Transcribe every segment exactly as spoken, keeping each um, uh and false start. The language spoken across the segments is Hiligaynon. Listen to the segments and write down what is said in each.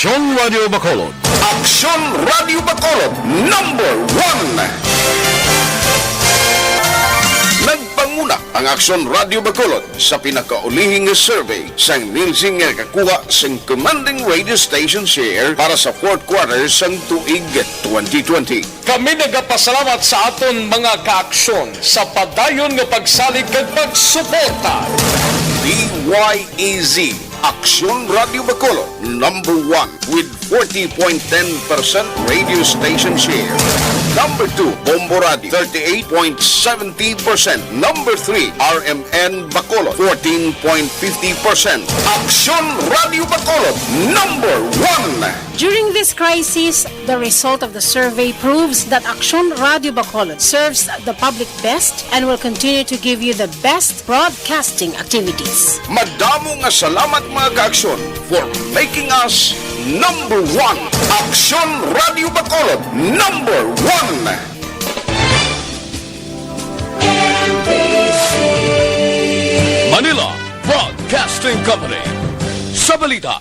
Aksyon Radio Bacolod. Aksyon Radio Bacolod, number one. Nagpanguna ang Aksyon Radio Bacolod sa pinakaulihing nga survey sang Nielsen nga nakakuha sang commanding radio station share para sa fourth quarter sang tuig twenty twenty. Kami nagapasalamat sa aton mga kaaksyon sa padayon nga pagsalig kag pagsuporta. D Y E Z, Aksyon Radio Bacolod, number one with forty point ten percent radio station share. Number two, Bombo Radio, thirty-eight point seventy percent. Number three, R M N Bacolod, fourteen point fifty percent. Aksyon Radio Bacolod, number one. During this crisis, the result of the survey proves that Aksyon Radio Bacolod serves the public best and will continue to give you the best broadcasting activities. Madamo nga salamat, mga kaaksyon, for making us number one. Aksyon Radio Bacolod, number one. Manila Broadcasting Company. Sa balita,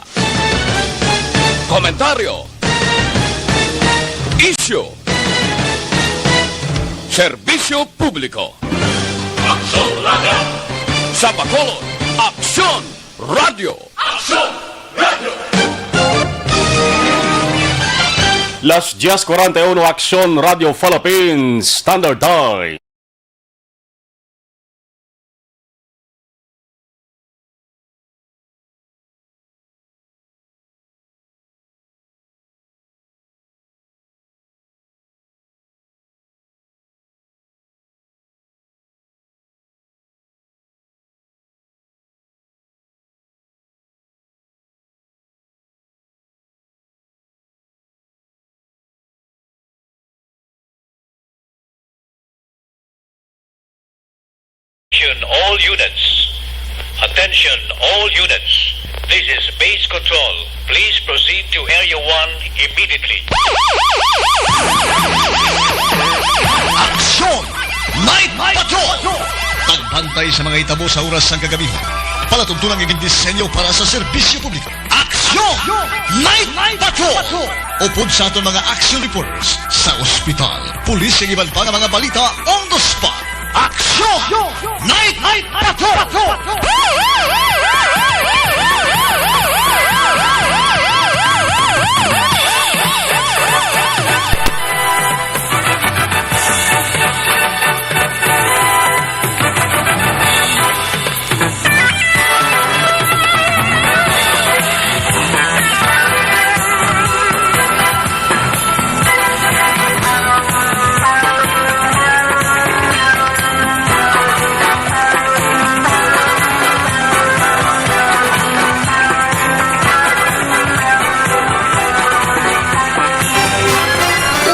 komentaryo, isyu, serbisyo publiko. Aksyon Radio! Sa Bacolod, Aksyon Radio! Aksyon Radio! Las diez cuarenta y uno, Aksyon Radio Philippines Standard Time. Attention all units. Attention all units. This is base control. Please proceed to Area one immediately. Aksyon! Night Patrol! Pagbantay sa mga hitabo sa oras sang kagabihon. Palatuntunan nga gindisenyo para sa serbisyo publiko. Aksyon! Night Patrol! Upod sa aton mga action reporters sa ospital, pulis, kag iban pa nga mga balita on the spot. Aksyon! Night Patrol!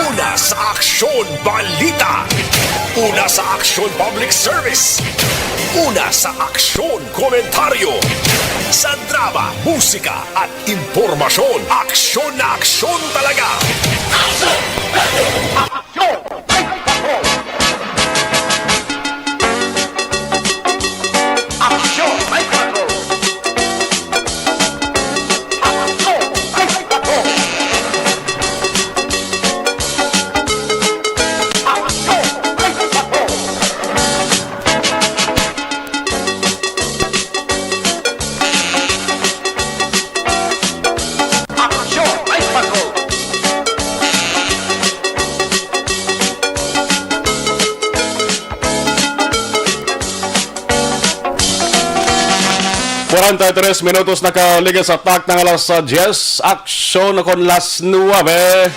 Una sa Aksyon Balita. Una sa Aksyon Public Service. Una sa Aksyon Komentaryo. Sa drama, musika, at impormasyon, aksyon na aksyon talaga. Aksyon! Aksyon! Aksyon! Kwarenta y tres minutos nakaligid sa takna nga alas, ah, diyes. Aksyon kon las nuebe.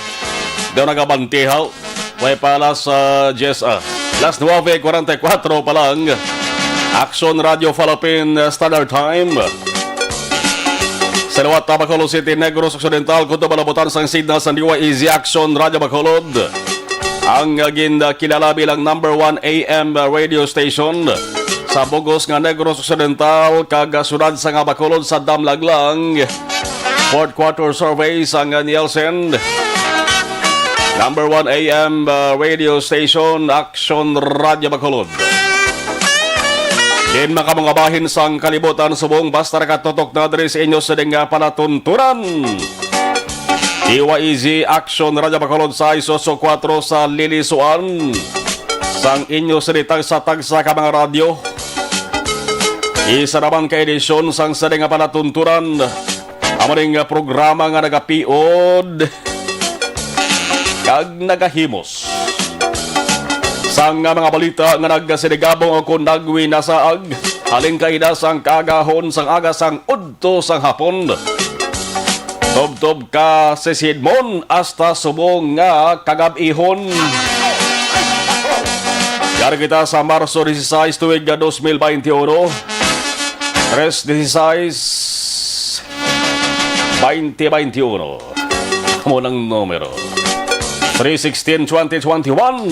Daw nagabantihaw. Way pa alas, ah, diyes, ah. Las nuebe kwarenta y kuwatro pa lang. Aksyon Radio Philippine Standard Time. Sa liwat ta, Bacolod City, Negros Occidental, kutob ang nabutan sang signal sang D Y E Z Aksyon Radio Bacolod. Ang, ah, gin, ah, kilala bilang number one A M radio station sa bug-os nga Negros Occidental kag, ah, siyudad sang Bacolod sa damlag lang. Fourth quarter survey sang Nielsen. Number one A M, ah, radio station, Aksyon Radio Bacolod. Din, mga kamungabahin sang kalibutan subong, basta nakatutok na diri sa inyo sa ding, ah, palatuntunan. D Y E G Action Radyo Bacolod sais ocho kuwatro sa lilisuan sang inyo sini tagsa-tagsa ka mga radyo. Isa naman ka edisyon sang sini nga palatuntunan, amo ning programa nga nagapiod kag nagahimos sang mga balita nga nagsinigabong o kon nagwinasaag halin kaina sang kaagahon sang aga sang udto sang hapon. Tubtob ka sisidmon hasta subong nga kagab-ihon. Yari kita sa Marso dieciséis, tuig nga dos mil veintiuno. Tres dieciséis, twenty twenty-one. Amo nang numero. Three sixteen twenty twenty-one.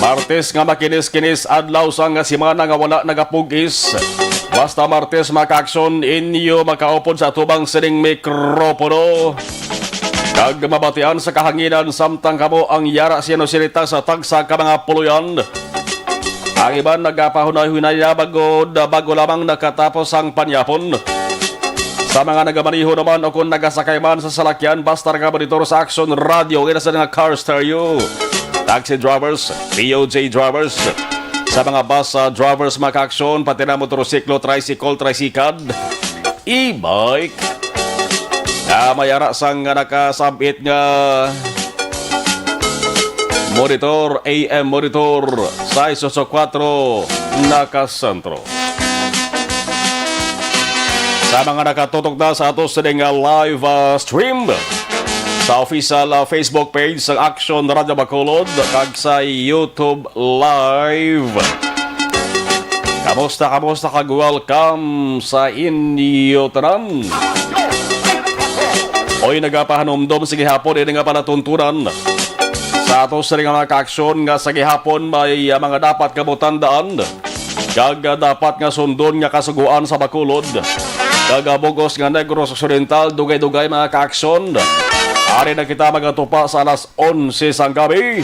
Martes nga makinis-kinis adlaw sang semana nga wala nagapugis. Basta Martes, mga ka-aksyon, inyo makaupod sa atubang sining mikropono. Kag mabatian sa kahanginan samtang kamo ang yara sino sinita sa tagsa ka mga puloyan. Ang iban nagapahunay-hunay na bago, bago lamang nakatapos ang panyapon. Sa mga nagamaneho naman o kung nagasakay man sa salakyan, basta nagamonitor sa Action Radio, ina sa mga car stereo, taxi drivers, P O J drivers, sa mga bus, ah, drivers, mga ka-aksyon, pati na motorsiklo, tricycle, tricycad, e-bike. Nga may ara sang nga nakasabit nga monitor, A M monitor, sais ocho kuwatro, nakasentro. Sa mga nakatutok na sa ato sini nga live, ah, stream sa official, ah, Facebook page sa Action Radio Bacolod kag sa YouTube Live. Kamusta, kamusta, kag welcome sa inyo tanan. Oy, nagapahanumdom sa gihapon ini nga palatuntunan sa ato sini nga mga ka-aksyon nga sa gihapon may, ah, mga dapat kamo tandaan kag, ah, dapat nga sundon nga kasugoan sa Bacolod kag, ah, bug-os nga Negros Occidental, dugay-dugay, mga ka-aksyon. Ari na kita magatupa sa alas onse sang gabi.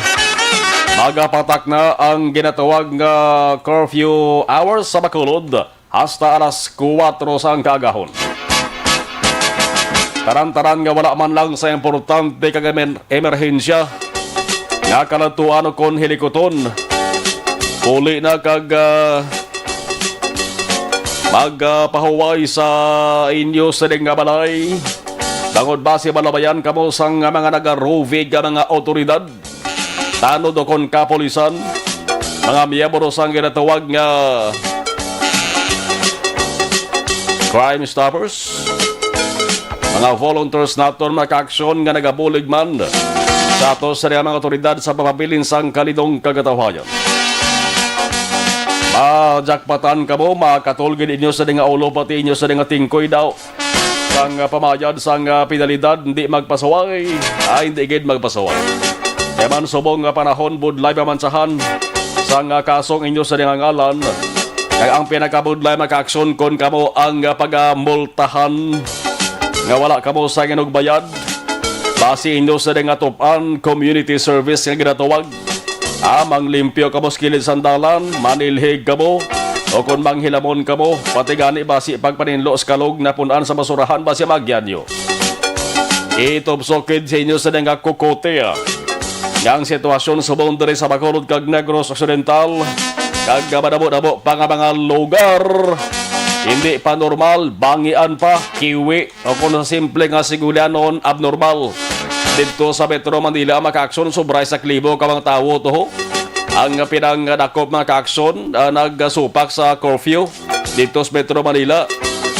Magapatak na ang ginatawag nga curfew hours sa Bacolod hasta alas kuwatro sang kaagahon. Tanan-tanan nga wala man lang sa importante kag emer-, emerhensya nga kaladtuan o kon hilikuton, puli na kag, ah, magpahuway sa inyo sining nga balay. Bangod basi malabayan kamo sang mga nagaruvi nga mga awtoridad, tanod o kon kapulisan, mga miyembro sang ginatawag nga Crime Stoppers, mga volunteers naton, mga ka-aksyon nga nagabulig man sa ato sa mga awtoridad sa pagpabilin sang kalidong kagatawhayan. Majakpatan kamo, makatulgid inyo sa nga ulo, pati inyo sa nga tingkoy daw. Sang, ah, pamayad sang, ah, penalidad, hindi magpasaway. Ay, hindi gid magpasaway. Kaya man subong nga panahon, budlay pamantsahan sang, ah, kasong inyo sa nga ngalan. Kag ang pinakabudlay makaaksyon kon kamo ang, ah, pagamultahan nga wala kamo sa ginugbayad. Basi inyo sa nga tupan, community service nga ginatawag. Ah, manglimpyo kamo sa kilid sang dalan, manilhig kamo, o kon manghilamon kamo, pati gani basi pagpaninlo sa kalog nga pun-an sa basurahan basi maagyan nyo. Itubsok gid sa inyo sa nga kukote, ah, nga ang sitwasyon subong diri sa Bacolod kag Negros Occidental, kag madamo-damo pa nga mga lugar, hindi pa normal, bangian pa, kiwi, o kung sa simple nga Sigulianon, abnormal. Didto sa Metro Manila, mga ka-aksyon, sobra sa klibo ka mga tawo to ang pinangdakop, mga ka-aksyon, ah, nagsupak sa curfew didto sa Metro Manila.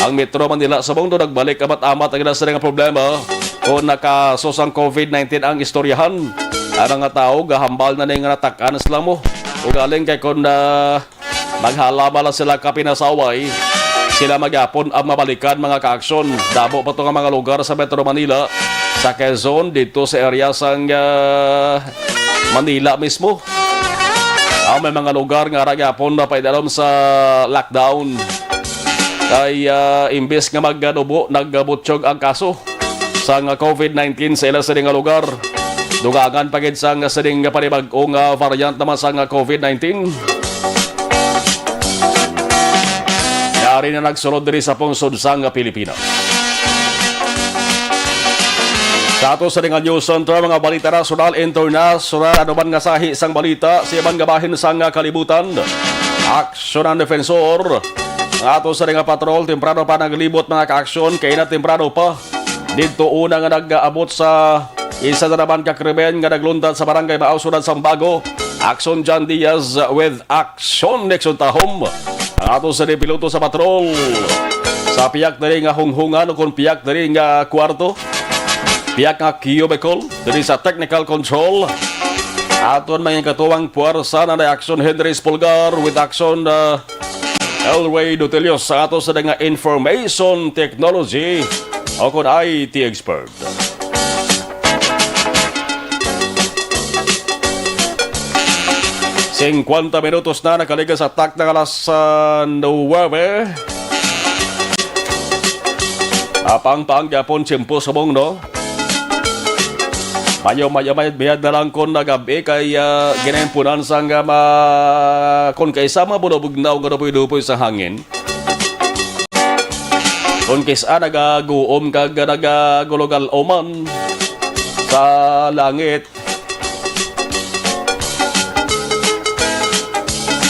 Ang Metro Manila subong daw nagbalik amat-amat ang ila sila nga problema kung nakaso sang covid nineteen ang istoryahan. Ang mga tawo gahambal na ning natak-an sila mo. Ugaling kay kung, ah, maghalaba lang sila ka pinasaway, sila magyapon ang mabalikan, mga ka-aksyon. Damo pa to nga mga lugar sa Metro Manila, sa Quezon, dito sa area sang, ah, Manila mismo. Ah, may mga lugar nga ara gyapon na paidalom sa lockdown. Kay, ah, imbes nga magdubo, nagbutyog ang kaso sang covid nineteen sa ila sini nga lugar. Dugangan pa gid sang sining panibag-o nga variant naman sang covid nineteen. Yari na nagsulod diri sa pungsod sang Pilipinas. Sa ato sa ning News Center, mga balita nasyonal, internasyonal, ano man nga sahi sang balita sa iban nga bahin sang kalibutan. Aksyon ang defensor. Ang ato sa ning patrol, temprano pa naglibot, mga kaaksyon, kay na temprano pa. Didto una nga nag-abot sa isa na naman ka krimen nga nagluntat sa Barangay Maaw, Syudad sang Bago. Aksyon John Diaz with Aksyon Nixon Tahom. Ang ato sa ning piloto sa patrol. Sa piyak diri nga hunghungan o kung piyak diri nga kwarto. Piyak nga cubicle diri sa technical control. Aton mga katuwang puwersa na na Aksyon Henry Espulgar with Aksyon, uh, Elway Dutilios sa ato sa nga information technology o kon I T expert. Singkwenta minutos na nakaligas sa takna nga alas, ah, nuwebe. Apang-pang gyapon tiyempo subong, no? Mayo, mayo, may biyad na lang kon nagabi kay, ah, ginaimpunan sang, ah, ma-, kon kay sa mga bulabugnaw nga dupoy-dupoy sa hangin. Kon kis-a nagaguom kag nagagulog-al-oman sa langit.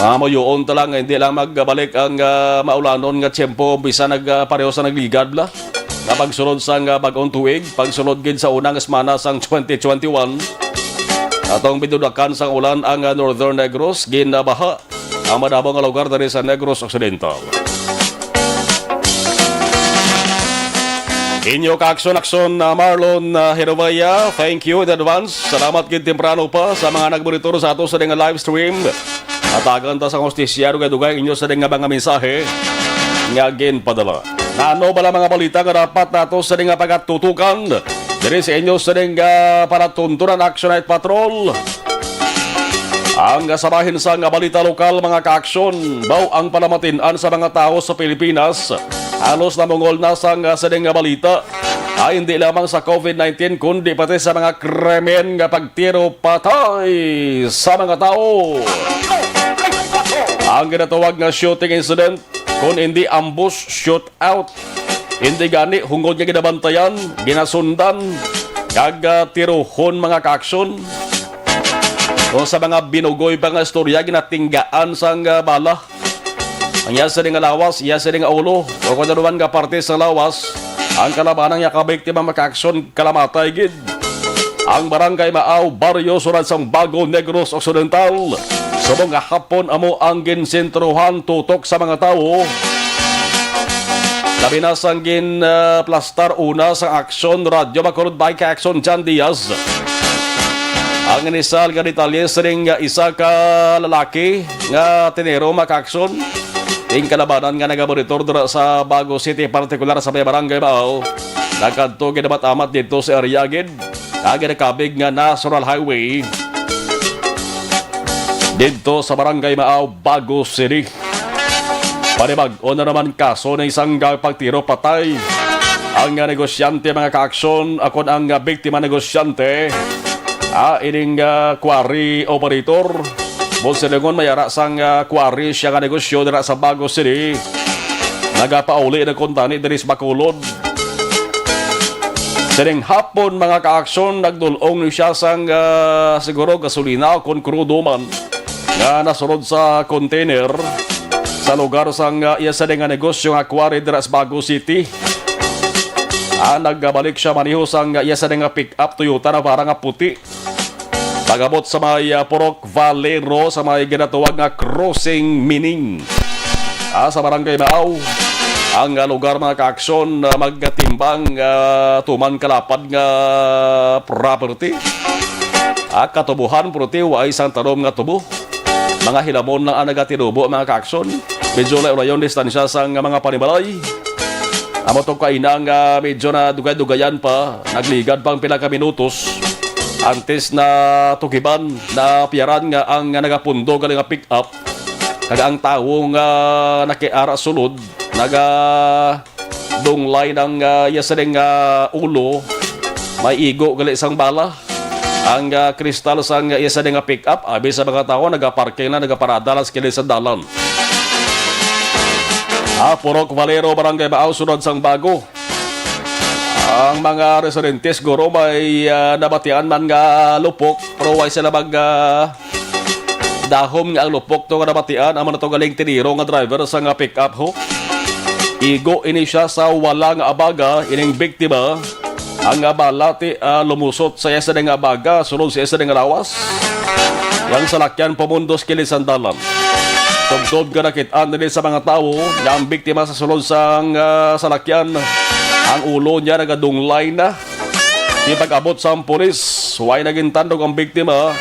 Mamuyoon ta lang, hindi lang magbalik ang, ah, maulanon nga tiyempo, bisan nag, ah, pareho sa nagligad bala. Nga pagsulod sang, ah, bag-ong tuig, pagsulod gid sa unang semana sang twenty twenty-one. Atong binudakan sang ulan ang, ah, Northern Negros, ginabaha ang madamo nga lugar diri sa Negros Occidental. Inyo ka-aksyon-aksyon, ah, Marlon, ah, Hirovaya, thank you in advance. Salamat gid temprano pa sa mga nagmonitor sa ato sa nga live stream. Hatagan ta sa hostesya, dugay-dugay inyo sa nga mga mensahe nga ginpadala. Ano bala mga balita nga dapat nato sa nga pagatutukan diri sa inyo sa nga palatuntunan Action Night Patrol? Ang kasabahin sa nga balita lokal, mga kaaksyon, baw ang palamatin-an sa mga tawo sa Pilipinas halos namungol na sa nga sining nga balita, ay hindi lamang sa covid nineteen, kundi pati sa mga krimen nga pagtiro patay sa mga tawo. Ang ginatawag nga shooting incident, kung hindi ambush, shoot out. Hindi gani hungod nga ginabantayan, ginasundan, kag, ah, tirohon, mga kaaksyon. O sa mga binugoy pa nga istorya, ginatinggaan sang, ah, bala ang iya sini nga lawas, iya sini nga ulo, o kung ano man nga parte sa lawas, ang kalabanan nga kabiktima makaaksyon kalamatay gid. Ang Barangay Maaw, Barrio Surat sang Bago, Negros Occidental. Subong nga hapon amo ang ginsentruhan tutok sa mga tawo. Labi na sang gin, ah, plastar una sa Aksyon Radyo Bacolod by Aksyon John Diaz. Ang inisal nga detalye sining isa ka lalaki nga tinero makaaksyon. Ing kalabanan nga nagamonitor dira sa Bago City, partikular sa may Barangay Bao, nagkadto ginamat-amat dito sa area gid nga ginakabig nga National Highway dito sa Barangay Maaw, Bago City. Panibag-o na naman kaso na isang pagtiro patay ang, ah, negosyante, mga kaaksyon, akon ang, ah, biktima negosyante, ah, ining, ah, quarry operator. Buot silingon, may ara sang, ah, quarry siya nga negosyo dira sa Bago City. Nagapauli na kuntani diri sa Bacolod. Sining hapon, mga kaaksyon, nagdul-ong ni siya sang, ah, siguro gasolina o kon krudo man nga nasulod sa container sa lugar sang, ah, iya sini nga negosyo nga quarry dira sa Bago City. Ah, nagbalik siya maniho sang, ah, iya sini nga pick-up Toyota Navara nga puti. Pag-abot sa may, ah, Purok Valero sa may ginatawag nga Crossing Mining, ah, sa Barangay Maaw, ang, ah, lugar, mga kaaksyon, ah, magkatimbang, ah, tuman kalapad nga property. Ah, katubuhan, pero ti, wa isang tanom nga tubo. Mga hilamon lang ang nagatinubo, mga kaaksyon. Medyo layo-layo ang distansya sa nga mga panimalay. Amo to kaina nga medyo na dugay-dugayan pa. Nagligad pa ang pila ka minutos antes na tugiban, na piyaran nga ang nagapundo gali nga pick-up, kag ang tawo nga nakiara sulod naga dunglay ng, ah, iya sining, ah, ulo, may igo gali sang bala. Ang, ah, kristal sang iya sining nga pick-up, abi sa mga tawo, nagaparking lang, nagaparada lang sa kilid sa dalan. Ah, Purok Valero, Barangay Maaw, Syudad sang Bago. Ang mga residente siguro may, ah, nabatian man nga lupok, pero way sila mag, ah, dahom nga ang lupok to nga nabatian, amo na to galing tiniro nga driver sa nga pick-up, ho. Igo ini siya sa wala nga abaga, ining biktima. Ang, ah, bala ti, ah, lumusot sa iya sini nga abaga, sulod sa iya sini nga lawas. Yang salakyan pumundos kilid sang dalan. Tubtob nga nakit-an diri sa mga tawo nga ang biktima sa sulod sang, ah, salakyan, ang ulo niya nagadunglay na. Di pag-abot sang pulis, way nagintandog ang biktima.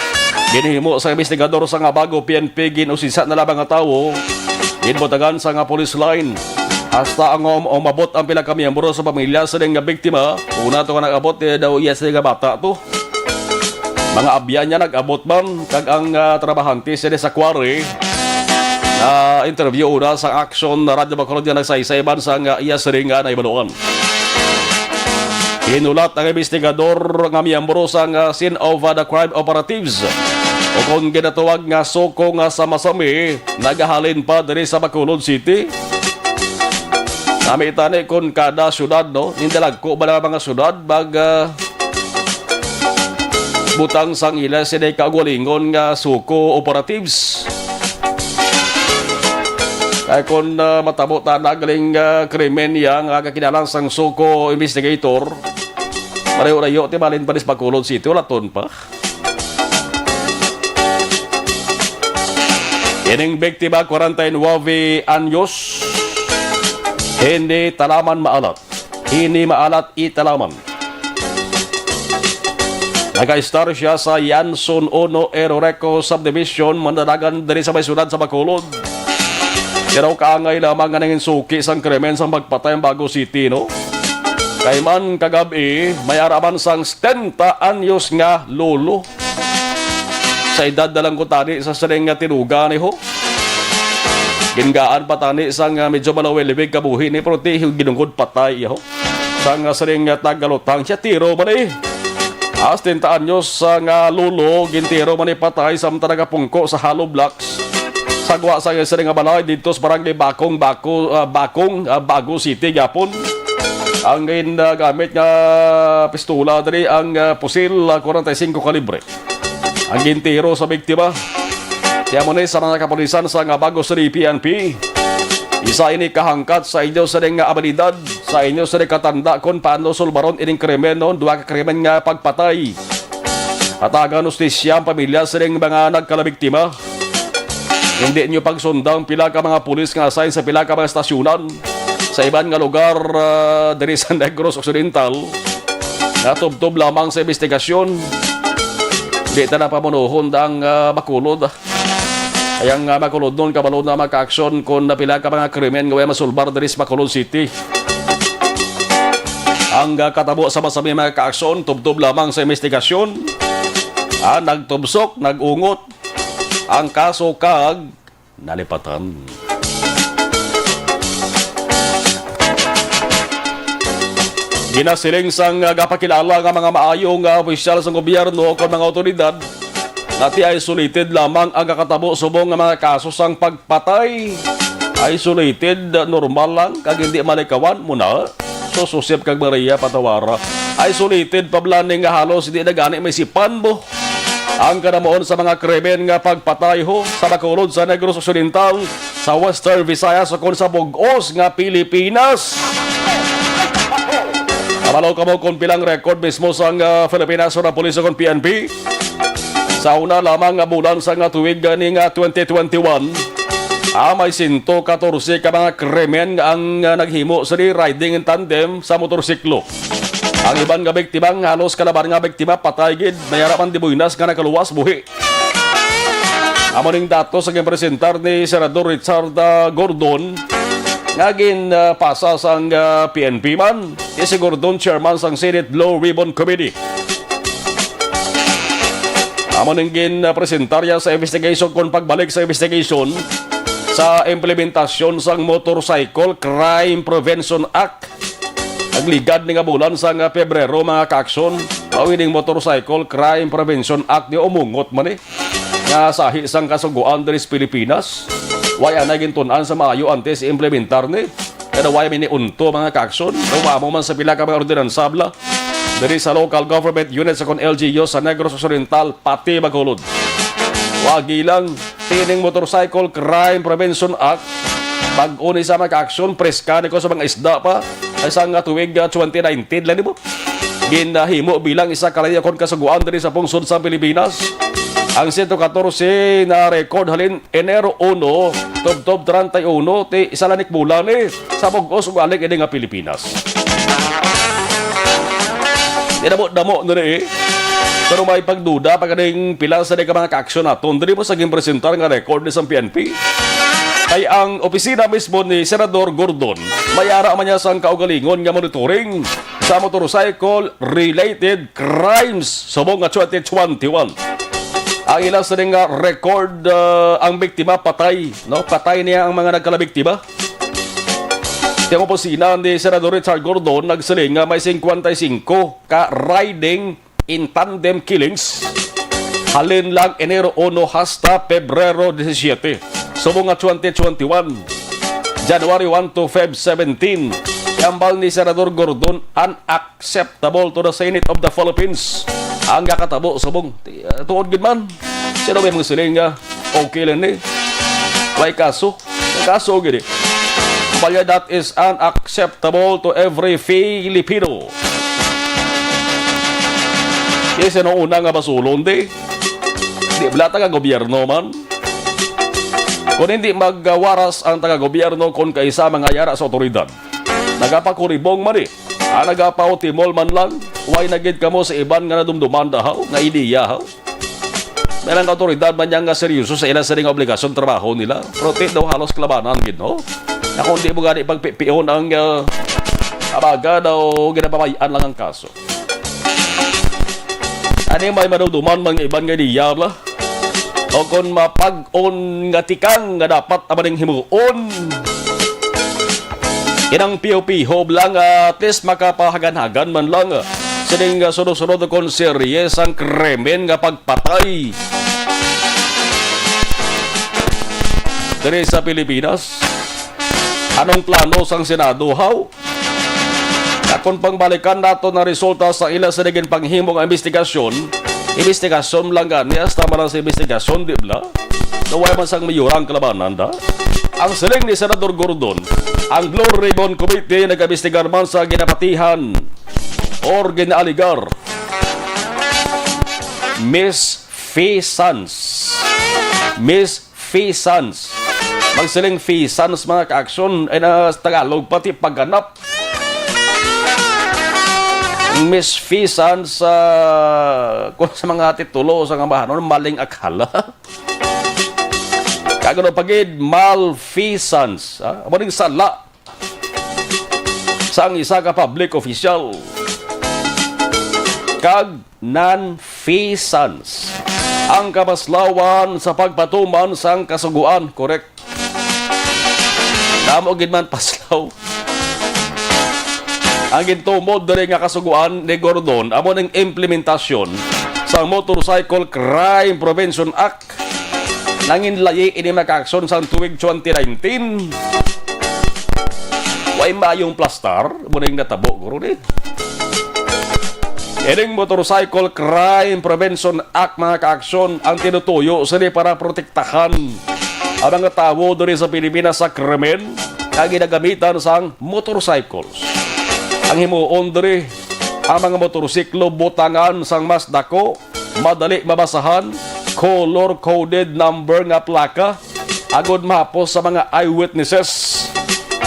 Ginhimo sa investigador sang Abago P N P, gin-usisa na lamang nga tawo. Ginbutangan sa nga police line. Hasta ang um-, umabot ang pila ka miyembro sa pamilya sa nga biktima. Una to nga nag-abot, eh, daw iya sila nga bata to. Mga abyan niya nag-abot man, kag ang, ah, trabahante sila sa quarry na interview una sa Action Radyo Bacolod nga nagsaysay man sa nga iya siring nga nahibaluan. Hinulat ang investigador nga miyembro sa nga Scene of, ah, the Crime Operatives, o kon ginatawag nga SOCO nga sa Masami, nagahalin pa diri sa Bacolod City. Nami tani kon kada syudad, no? Nindalagko ba na mga syudad mag, ah, butang sang ila sila kaugalingon nga SOCO operatives. Kay kung, ah, matabo ta nagaling, ah, krimen iya nga kakinalan sang SOCO investigator, marayo-rayo ti malin pa dis Bacolod City, wala ton pa. Ining biktima, kwarenta y nuebe anyos, hindi talaman maalat. Ini maalat italaman. Nag-estar siya sa Yanson Uno Eroreco Subdivision, Mandalagan, diri sa may syudad sa Bacolod. Pero kaangay lamang nga nangin suki sang krimen sang pagpatay ang Bago City, no? Kay man kagab-i, may araman sang setenta anyos nga lolo. Sa edad na lang ko tani sa sining nga tinuga ni ho. Gingaan pa tani sang, ah, medyo malawilibig kabuhi ni, pero ti ginungod patay iya ho. Sang, ah, sining nga tagalutang siya, tiro man eh. Ah, setenta anyos, ah, nga lolo, gintiro man ni patay samtang nagapungko sa hollow blocks. Sagwa sa sining nga balay dito sa barangay Bakong, Bako, ah, Bakong, ah, Bago City gyapon. Ang gin, ah, gamit nga pistola diri ang, ah, pusil, ah, kwarenta y singko kalibre. Ang gintiro sa biktima. Kaya mo ni sa mga kapulisan sa nga Bago City P N P. Isa ini kahangkat sa inyo sa nga abilidad, sa inyo sa katanda kung paano sulbaron ining krimen, no? Duha ka krimen nga pagpatay. Hatagan hustisya ang pamilya sining mga nagkalabiktima. Hindi nyo pagsundang pila ka mga pulis nga assign sa pila ka mga estasyunan sa iban nga lugar, ah, diri sa Negros Occidental. Natubtob lamang sa investigasyon. Di ta na pamunuhon ang, ah, Bacolod. Ay ang, ah, Bacolodnon kabalo na makaaksyon kung napila ka mga krimen nga way masulbar diri sa Bacolod City. Ang, ah, katabo sa masami mga kaaksyon, tubtob lamang sa investigasyon. Ah, nagtubsok, nag-ungot ang kaso kag nalipatan. Ginasiling sang, ah, gapakilala nga mga maayo nga opisyal sang gobyerno o kon mga awtoridad nga ti isolated lamang ang kakatabo subong nga mga kaso sang pagpatay. Isolated, normal lang, kag hindi malikawan mo na. Sus Josep kag Maria, patawara. Isolated pa bala ni nga halos hindi na gani may sipan mo. Ang kanamuon sa mga krimen nga pagpatay ho sa Bacolod sa Negros Occidental, sa Western Visayas, ukon sa bug-os nga Pilipinas. Kabalo kamo kung pilang record mismo sang, ah, Philippine National Police ukon P N P. Sa una lamang nga bulan sa nga tuig gani nga twenty twenty-one, ah, may sento katorse ka mga krimen nga ang, ah, naghimo sini riding in tandem sa motorsiklo. Ang iban nga biktima, nga halos kalaban nga biktima, patay gid. May ara man di buinas nga nakaluwas buhi. Amo ning datos nga ginpresentar ni Senador Richard, ah, Gordon nga gin, ah, pasa sang, ah, P N P man. Kay si Gordon, chairman sang Senate Blue Ribbon Committee. Amo ning gin, ah, presentar niya sa investigation kon pagbalik sa investigation sa implementasyon sang Motorcycle Crime Prevention Act. Nagligad ni nga bulan sa nga Pebrero, mga kaaksyon, mao ining Motorcycle Crime Prevention Act di umungot man ni nga sahi sang kasugoan diri sa Pilipinas. Way anay gintun-an sa maayo antes implementar ni. Kada way may niunto, mga kaaksyon, umamo man sa pila ka mga ordinansa bala diri sa local government unit sa kon L G U sa Negros Occidental, pati Bacolod. Wagi lang, tining Motorcycle Crime Prevention Act, bag-o ni sa mga kaaksyon, preska ni ko sa mga isda pa, ay sa nga tuig, ah, twenty nineteen lang, di ba? Ginahimo bilang isa ka layo kon kasugoan diri sa pungsod sa Pilipinas. Ang sento katorse na record halin Enero uno, tubtob treinta y uno, ti isa lang ni ka bulan ni sa bug-os ug alig ini nga Pilipinas. Dinamo-damo na ni, eh. Pero may pagduda pa kaning pila sa di ka mga kaaksyon naton. Diri mo sa ginpresentar nga record ni sa P N P. Kay ang opisina mismo ni Senador Gordon, may ara man niya sang kaugalingon nga monitoring sa motorcycle-related crimes subong nga twenty twenty-one. Ang ila sini nga record, ah, ang biktima patay, no? Patay niya ang mga nagkalabiktima. Ang opisina ni Senador Richard Gordon nagsiling nga may singkwenta y singko ka riding in tandem killings halin lang Enero uno hasta Pebrero disisiete, subong nga twenty twenty-one, January one to Feb seventeen. Hambal ni Senador Gordon, unacceptable to the Senate of the Philippines ang nakatabo subong. Ti-, ah, tuod gid man. Sino may mga siling nga okay lang ni? May kaso. May kaso gid eh. Palya, that is unacceptable to every Filipino. Yes, ano una nga basulon di? Di bala taga gobyerno man? Kung hindi magwaras ang taga gobyerno, kung kaisa mga yara sa otoridad, nagapakuribong man eh. Ah, nagapautimol man lang, way na gid kamo sa iban nga nadumduman dahaw, nga ideya haw. May lang autoridad man niya nga seryoso sa ila sa nga obligasyon trabaho nila. Pero ti daw halos kalabanan gid, no? Na kung di mo gani pagpipion ang, ah, abaga daw ginapamayan lang ang kaso. Ani may madumduman man nga iban nga ideya bala? O kon mapag-on nga tikang nga dapat amaning himuon. Inang piho-piho lang, ah, at least makapahagan-hagan man lang, ah, sining, ah, sunod-sunod kon serye sang krimen nga pagpatay diri sa Pilipinas. Anong plano sang Senado, haw? Akon pangbalikan nato na resulta sa ila sa naging panghimo nga investigasyon. Investigasyon lang gani, hasta man sa investigasyon, di bala? Naway man sang mayura ang kalabanan, da? Ang siling ni Senador Gordon, ang Blue Ribbon Committee nag-imbestigar man sa ginapatihan or ginaaligar misfeasance. Misfeasance. Magsiling feasance, mga kaaksyon, ay na sa Tagalog, pati pagganap. Misfeasance sa, kung sa mga titulo sa nga bahanon, maling akala. Kag ano pa gid, malfeasance, ha? Amo ning sala sang isa ka public official. Kag nonfeasance ang kamaslawan sa pagpatuman sang kasugoan. Correct. Damo gid man paslaw. Ang gintumod diri nga kasugoan ni Gordon amo ning implementasyon sa Motorcycle Crime Prevention Act. Nanginlayi ini, mga kaaksyon, sang tuig twenty nineteen. Way maayong plastar, mo ning natabo, guro, ni. Ining Motorcycle Crime Prevention Act, mga kaaksyon, ang tinutuyo sini para protektahan ang mga tawo diri sa Pilipinas sa krimen nga ginagamitan sang motorcycles. Ang himuon diri, ang mga motorsiklo butangan sang mas dako, madali mabasahan, color-coded number nga plaka, agod mahapos sa mga eyewitnesses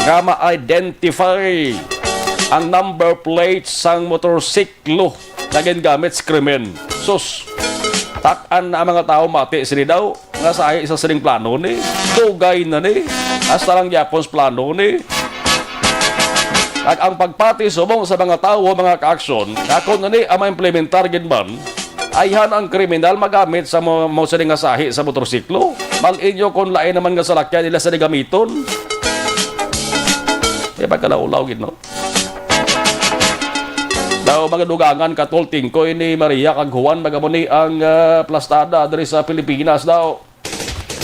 nga ma-identify ang number plate sang motorsiklo nga gingamit sa krimen. Sus, tak-an na ang mga tawo mati sini daw. Nga sahi sa sining plano ni, dugay na ni, hasta lang gyapon sa plano ni. Kag ang pagpati subong sa mga tawo, mga kaaksyon, nga kon ni ang maimplementar gid man, ayhan ang kriminal magamit sa mo, mo sini nga sahi sa motorsiklo. Mal-inyo kon lain naman nga salakyan nila sini gamiton. May pagkalaulaw gid, no? Daw mga dugangan, katol, tingkoy ni Maria kag Juan, magamo ni ang, ah, plastada diri sa Pilipinas daw.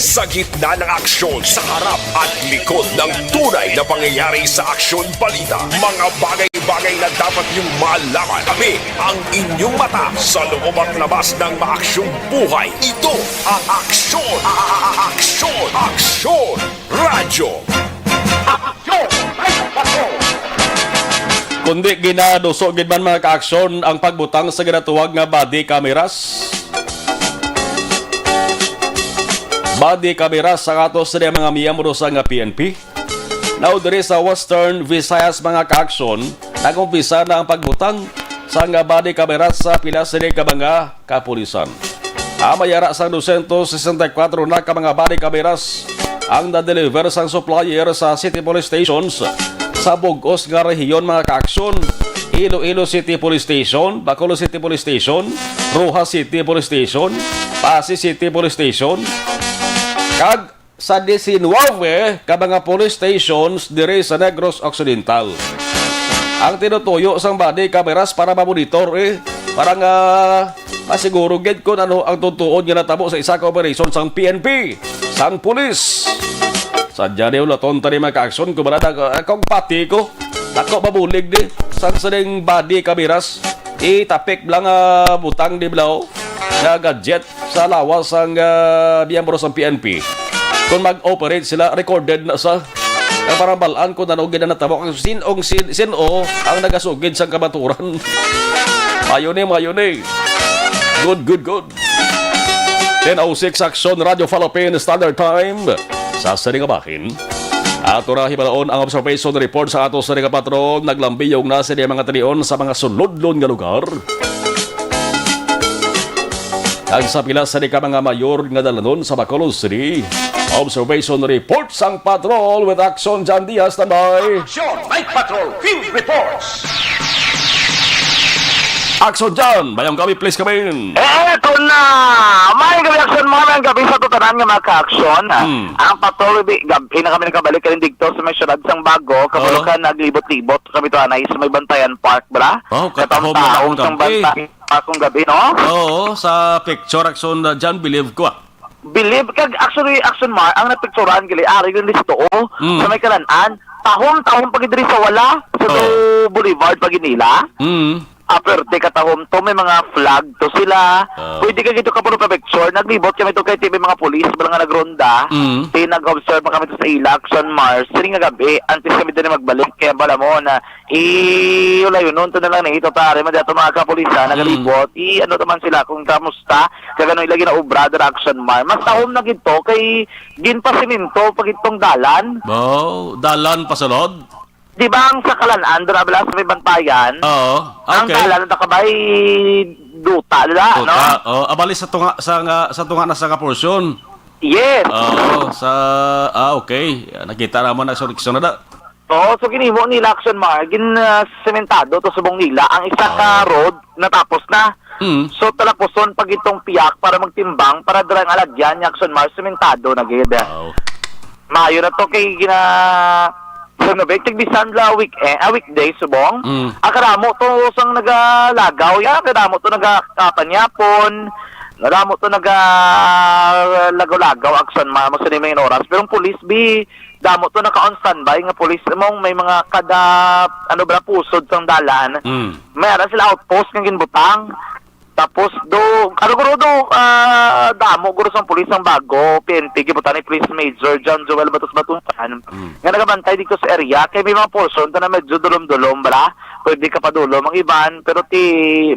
Sa gitna ng aksyon, sa harap at likod ng tunay na pangyayari sa Aksyon Balita, mga bagay-bagay na dapat niyong malaman. Kami ang inyong mata sa loob at labas ng maaksyong buhay. Ito ang Aksyon, a- a- a- Aksyon, Aksyon Radyo. Aksyon! Ay, aksyon! Kundi ginaduso gid man, mga kaaksyon, ang pagbutang sa ginatawag nga body cameras. Body cameras sa ato sa mga miyembro sa nga P N P. Now, diri sa Western Visayas, mga kaaksyon, nag-umpisa na ang pagbutang sa nga body cameras sa pila sini ka mga kapulisan. Ang may ara sang dosyentos sesenta y kuwatro na ka mga body cameras ang na-deliver sang supplier sa city police stations sa bug-os nga rehiyon, mga kaaksyon: Iloilo City Police Station, Bacolod City Police Station, Roxas City Police Station, Passi City Police Station, kag sa diecinueve ka mga police stations diri sa Negros Occidental. Ang tinutuyo sang body cameras para mamonitor, eh, para nga masiguro gid kung ano ang tutuon nga natabo sa isa ka operasyon sang P N P, sang pulis. Sadya ni ulaton tani, mga kaaksyon, kumara, ako, akong pati ko. Ako mabulig di sang sining body cameras. Itapik lang, ah, butang di balaw nga gadget sa lawas sang, ah, miyembro sang P N P. Kung mag-operate sila, recorded na sa, ang parang balaan kung ano gid ang natabo, kung sin-, kung sin-, sin-o ang nagasugid sang kamaturan. Mayo ni, mayo ni. Good, good, good. Ten oh six, Aksyon Radyo Philippine Standard Time. Sa sini nga bahin, ato na hibalaon ang observation report sa ato sa nga patrol. Naglambiyong na sini mga tinion sa mga sulodlon nga lugar. Kag sa pila sa di ka mga mayor nga dalanon sa Bacolod City. Observation report sang patrol with Action John Diaz, standby. Action, Night Patrol, Field Reports. Action John, mayong gabi, please come in. Eh, eto na! May gabi, Action, mga mayong gabi sa tutanan nga mga ka-action. Hmm. Ang patrol, di, gabi na kami nakabalik kanin dito sa may syudad sang Bago, Kabulukan, naglibot-libot kami to, anay, sa may Bantayan Park, bra? Oh, katahom na lang ang gabi. Katahom sang Bantayan Park kung gabi, no? Oo, sa picture, Action, uh, John, believe ko, ah. Believe, kag actually, Action Mar, ang napicturan, gali, ari yung listo, oh, mm, sa may Kalan-an, tahom-tahom pa gid diri sa wala, sa, oh, Boulevard pa gid nila. Mm. Ah, perte katahom to, may mga flag to sila. Oh. Pwede ka gito ka puro pa picture. Naglibot kami to kay T V mga pulis, bala nga nagronda. Mm. Di nag-observe pa kami to sa ila, Action Mar. Sini nga gabi, antes kami din magbalik, kaya bala mo na, i-, wala yun, noon to na lang na ito, pare, madi ato mga kapulisan, mm, nagalibot, i-, ano naman sila, kung kamusta, kag ano ila ginaobra, Action Mar. Mas tahom na gid to, kay ginpasimento pa gid tong dalan. Oh, dalan pasulod? Di ba ang sa Kalan-an, dira bala sa may Bantayan? Oo. Ah, okay. Ang dalan nakabay duta, dira, duta, no? Oh, abali sa tunga, sa nga, sa tunga na sa nga portion. Yes. Oo, sa, ah, okay. Nakita naman na sa na da. Oo, so ginhimo nila, Action Mar, gin, ah, sementado to subong nila. Ang isa ka, ah, road natapos na. Mm. So, talapuson pag itong piyak para magtimbang, para dira ang alagyan ni Action Mar, sementado na gid. Wow. Maayo na to kay gina-, so, no, big, tigbisan la week-, eh, ah, weekday, subong. Mm. Ah, kadamo to sang nagalagaw, ya, kadamo to nagakapanyapon, kadamo to nagalagaw-lagaw, Action Mar, mo sa limang oras. Pero ang pulis, bi, damo to naka-on standby nga pulis, mong may mga kada, ano ba, pusod sang dalan. Mm. May ara sila outpost nga ginbutang. Tapos do, ano guro do, ah, damo guro sang pulis ang Bago, P N P, gibutang ni Police Major John Joel Batos Batusan, mm, nga nagabantay dito sa area. Kay may mga portion to na medyo dulom-dulom, bala. Pwede ka padulom ang iban, pero ti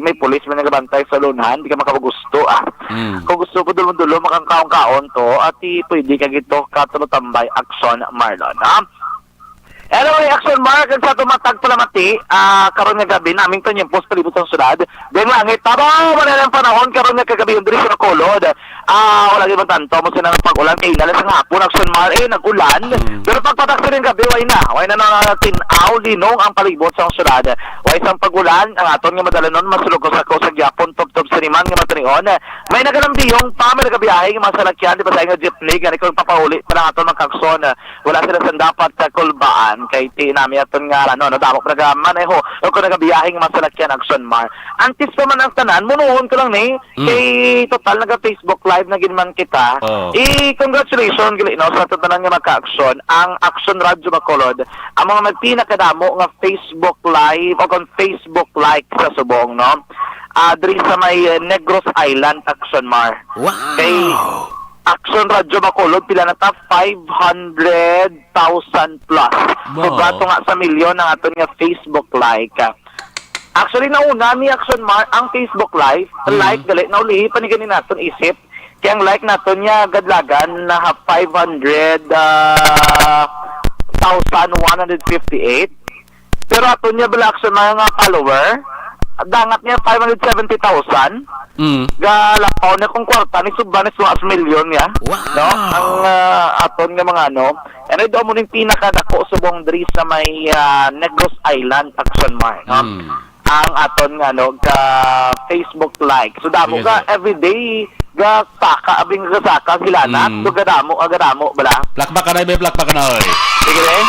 may pulis may nagabantay sa lunahan, di ka makagusto, ah. Mm. Kung gusto ko dulom-dulom, makangkaon-kaon to, at ti pwede ka gito, katulotambay, Action Marlon, ha? Anyway, Action Mar, kag sa tumatag palamati, ah, karon nga gabi, naming tanyempos palibot sang syudad. Ding langit, tabaw, wala lang panahon, karon nga kagabi, diri sa Bacolod. Ah, wala gyud man tanto mo sila nga pag-ulan, kay ila lang sa hapon, Action Mar, eh, nag-ulan. Mm. Pero pagpatak sa ning gabi, way na. Way na na tin-aw, linong ang palibot sang syudad. Way sang pag-ulan, ang aton nga madalanon, masulog ko sa, ko sa gyapon, tubtob sa niman nga matanion. May nagalambiyong pa, may nagabiyahe nga mga salakyan, di ba, sa inyo jeepney, gani kung papauli pa lang aton mga ka-action. Wala sila sang dapat kakulbaan kay ti nami aton nga, ano, no, damo pa nagamaneho o kung nagabiyahe nga mga salakyan, Action Mar. Antes pa man ang tanan, munuhon ko lang ni, mm, kay total naga-Facebook live na gid man kita. Oo. I-congratulations gali, no, sa tanan nga magka-aksyon. Ang Aksyon Radyo Bacolod, ang mga nagpinakadamo nga Facebook Live o kung Facebook like sa subong, no? Ah, diri sa may, eh, Negros Island, Aksyon Mar. Wow! Kay Aksyon Radyo Bacolod, pila na ta? Five hundred thousand plus. Wow. Sobra to nga sa milyon ang aton nga Facebook like. Actually, nauna ni Action Mar ang Facebook Live. Mm. Like, gali, naulihi pa ni ganin naton isip. Kaya ang like naton niya, gadlagan, na five hundred, ah, thousand one hundred fifty-eight. Pero aton niya bala, Action Mar, nga follower, dangat niya five hundred seventy thousand. Mm. Galapaw na kung kwarta ni, subra ni sa milyon niya. Wow. No? Ang, ah, aton nga mga ano. Ano, do mo ning pinakadako subong diri sa may, ah, Negros Island, Action Mar, no? Mm. Ang aton nga, ano, ka Facebook like. So, damo Sige, ka sir. Everyday ga saka, abing ga saka sila na. Mm. So, gadamo, ah, gadamo, bala. Plakpak ka na, may plakpak ka na, oy. Sige, eh.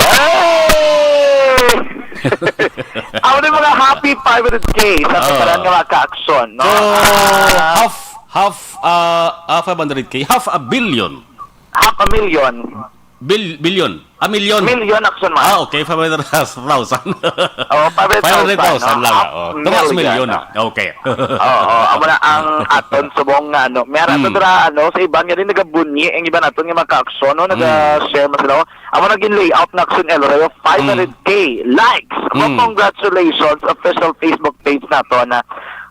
Hey! Ako na yung mga happy five hundred K sa Oo. Pagkaran nga mga ka-action, no? So, Ah. half, half, ah, ah, five hundred K, half a billion. Half a million. Bil-, billion. A million. Million, Action Mar. Ah, okay, five hundred thousand. Oh, five hundred thousand, Five hundred thousand no? lang, Half ah, oh. Tumas million. Million, ah. Okay. Oo, amo na ang aton subong nga, ano. May ara Mm. to dira, ano, sa iban nga din nagabunyi ang iban naton nga mga ka-action, no? Mm. Naga-share man sila. Amo na gin layout na Action El Rey of five hundred K likes. Mo, Mm. congratulations, official Facebook page nato na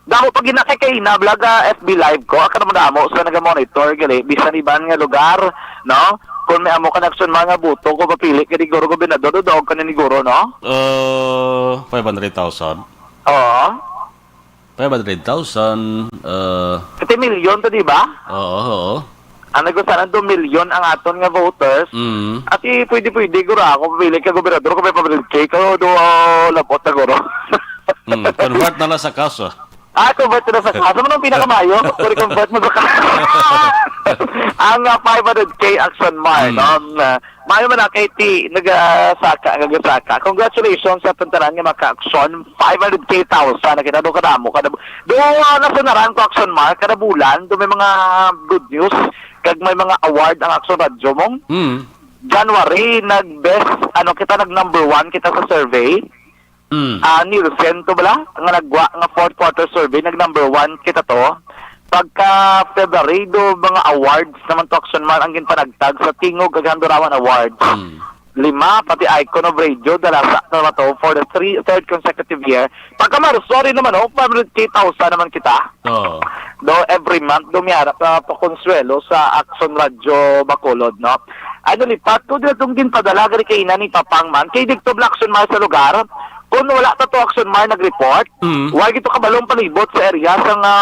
damo pa gina kay kay na vlog, ah, F B live ko. Aka naman damo sa naga-monitor gali bisan iban nga lugar, no? Kung may amo ka na Action Mar nga buto ko papili ka ni Guro Gobernador, do daog ka na ni Guro, no? Uh, five hundred thousand. Oo. Five hundred thousand, uh, Pati milyon to, di ba? Oo, oo. Ang nagusana, two million ang aton nga voters. Mm. At i-, pwede-pwede, guro, ako, pili ka gobernador, kung may pamilya cake, o, do, uh, labot na, guro. Mm, convert na lang sa cash, ah. Ah, convert na sa cash. Ano ang pinakamayo? Kung convert mo sa cash. Ang, uh, five hundred K Action Mar, Mm. no? Uh, Maayo man na kay ti nagasaka, nagasaka. Congratulations sa aton tanan nga mga ka-action. Five hundred K thousand na kita, do kadamo, kada bu-, do, ah, nasunaran ko, Action Mar, kada bulan, do may mga good news, kag may mga award ang Action Radyo mo. Mm. January, nag-best, ano, kita, nag-number one kita sa survey. Mm. Ah, Nielsen to bala, nga nagwa nga fourth quarter survey, nag number one kita to. Pagka February, do mga awards naman to, Action Mar, ang ginpanagtag sa Tingog kag Handurawan Awards. Mm. Lima, pati Icon of Radio, dalasa na naman to for the three, third consecutive year. Pagka Marso, ari naman, oh, five hundred K thousand naman kita. Oo. Do every month, do may ara pa, pa konsuelo sa Action Radyo Bacolod, no? Ano, lipat ko, dito itong ginpadala, gari kay ina ni Papang man. Kay dito, Black Action Mar sa lugar, Kung wala ta to, Action Mar, nag-report, Mm. wala gito kabalong palibot sa area sa nga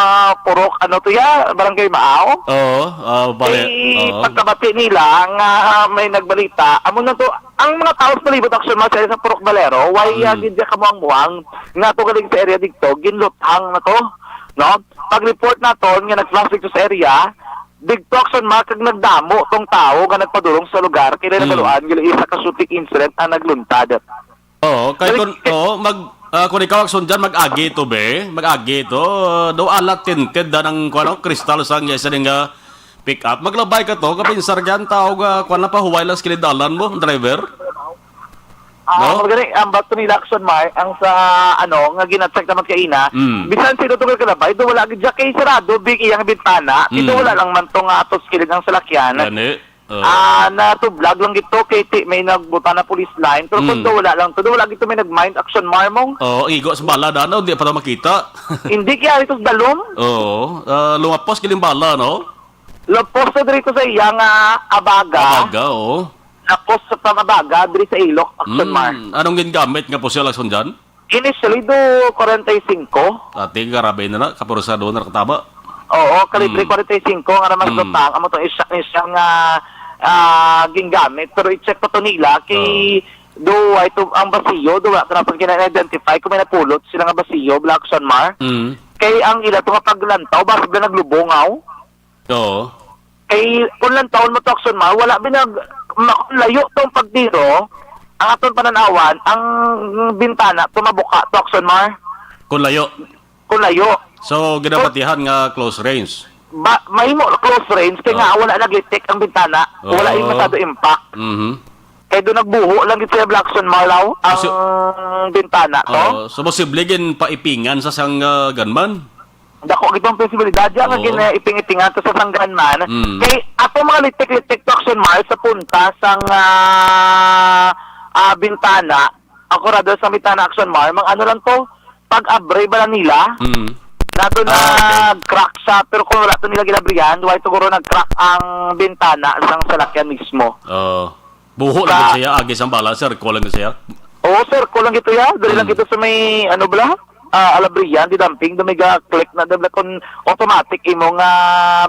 Purok, ano to ya, Barangay Maaw. Oo, ah, bali-, Kay oo. pagkabati nila nga may nagbalita, amo na to, ang mga tao sa palibot, Action Mar, sa, sa Purok Valero, why, ah, Mm. gid ya kamuang-muang nga to galing sa area dito, ginluthang na to, no? Pag-report naton nga nag-flash dito sa area, dito, Action Mar, kag nagdamo tong tao nga nagpadulong sa lugar, kay Mm. nagaluan, gila isa ka shooting incident ang nagluntad. Oo, kay Balik- kun, oo, mag, ah, kung ikaw, Action, dyan, mag-agi to, be. Mag-agi to. Do ala tinted da ng, kuwan, kristal sa nga isa nga pick up. Maglabay ka to, kapinsar dyan, tao nga, kuwan, napahuway lang sa kilid dalan mo, driver. Ah, No? Magani, ang bato nila, Action Mar, ang sa, ano, nga ginacheck naman kaina, Mm. bisan sino to kalabay, do wala gid siya kay sarado, big iyang bintana, dito Mm. wala lang man to nga atos kilid ang salakyan. Gani. Oh. Ah, natublag lang gito kay ti-, may nagbuta na police line. Pero kung Mm. daw wala lang to, daw wala gito may nag-mind, Action Mar, mong. Oh, igo sa bala na, no? Di pa daw makita. Hindi kaya ito sa dalom. Oo. Ah, lumapos kining bala, no? Lapos na dito sa iya nga abaga. Abaga, oo. Lapos sa pangabaga diri sa ilok, Action Mar. Mm. Anong gingamit nga pusil, Action, dyan? Initially, do forty-five. Ati, grabe na na. Kapursado na nakatama. Oo, kalibre Mm. forty-five nga naman Mm. sa tang. Amo tong isa, isa nga, ah, gingamit. Pero i-check pa to nila kay Oo. do, ay to, ang basiyo, do, wala ka na pag identify kung may napulot sila nga basiyo, Black Action Mar. Mm. Kay ang ila to nga paglantaw, basta ba naglubongaw? Oo. Kay, kung lang taon mo to, Action Mar, wala binag-, ma-, layo tong pagtiro, ang aton pananawan, ang bintana, tumabuka to, Action Mar. Kung layo. Kung layo. So, ginapatihan nga close range. ba, mahimo close range kay nga wala naglitik ang bintana, wala yung masyado impact. Mhm. Kay do nagbuho lang gid siya, Blackson Marlaw, ang So, bintana to. Oh, so posible gin paipingan sa sang, ah, gunman? Dako gid ang posibilidad diya nga Oo. ginaiping-ipingan to sa sang gunman. Mm. Kay ato mga litik-litik to, Action Mar, sa punta sang, ah, ah, bintana, ako ra daw sa bintana, Action Mar, mang ano lang to, pag-abre ba lang nila? Mm. Nado Ah, okay. nag-crack siya, pero kung wala to nila ginabrihan, why siguro nag-crack ang bintana sang salakyan mismo? Oh. Buho lang Sa siya, agi sang bala, circle lang siya. Oo, circle lang gito ya. Dali lang Mm. gito sa may, ano bala? Ah, alabrihan, di damping, do may ga-click na, di bala, kung automatic imo nga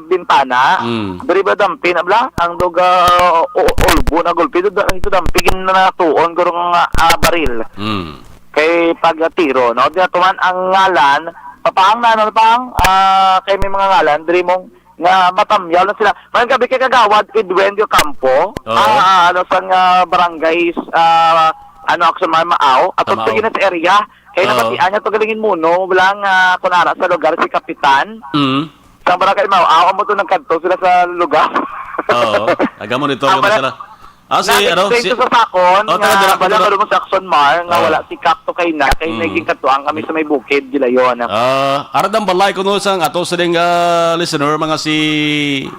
bintana. Mm. Diri ba damping na bala? Ang duga, o, ulbo na gulpi, do, ang ito damping na natuon, guro nga, ah, baril. Mm. Kay pag tiro, no? Di na tuman ang ngalan, papaang na, ano, paang? Ah, kay may mga ngalan, diri mong nga matamyaw na sila. Mayong gabi kay Kagawad Edwin de Ocampo. Oo. Ah, ah, ano, sang, ah, barangay, ah, ano, Action Mar, Maaw. At Maaw. Sige na sa area. Kay Oo. nabatian niya to galingin muno. Wala nga, kung ara sa lugar, si Kapitan. Mm. Sa barangay Maaw, ah, amo to nagkadto sila sa lugar. Oo. Aga mo dito, Ang aga mo pala- sila. Ah, si, Na ano, explain si ko sa sakon Oh, nga taga dira, wala taga dira. Marunong sa Action Mar, nga Ah. wala si Kap to kay na, kay Mm. naging katuang kami sa may bukid, Gilayon. Ah, arat ang balay kuno sang ato sining, ah, listener, mga si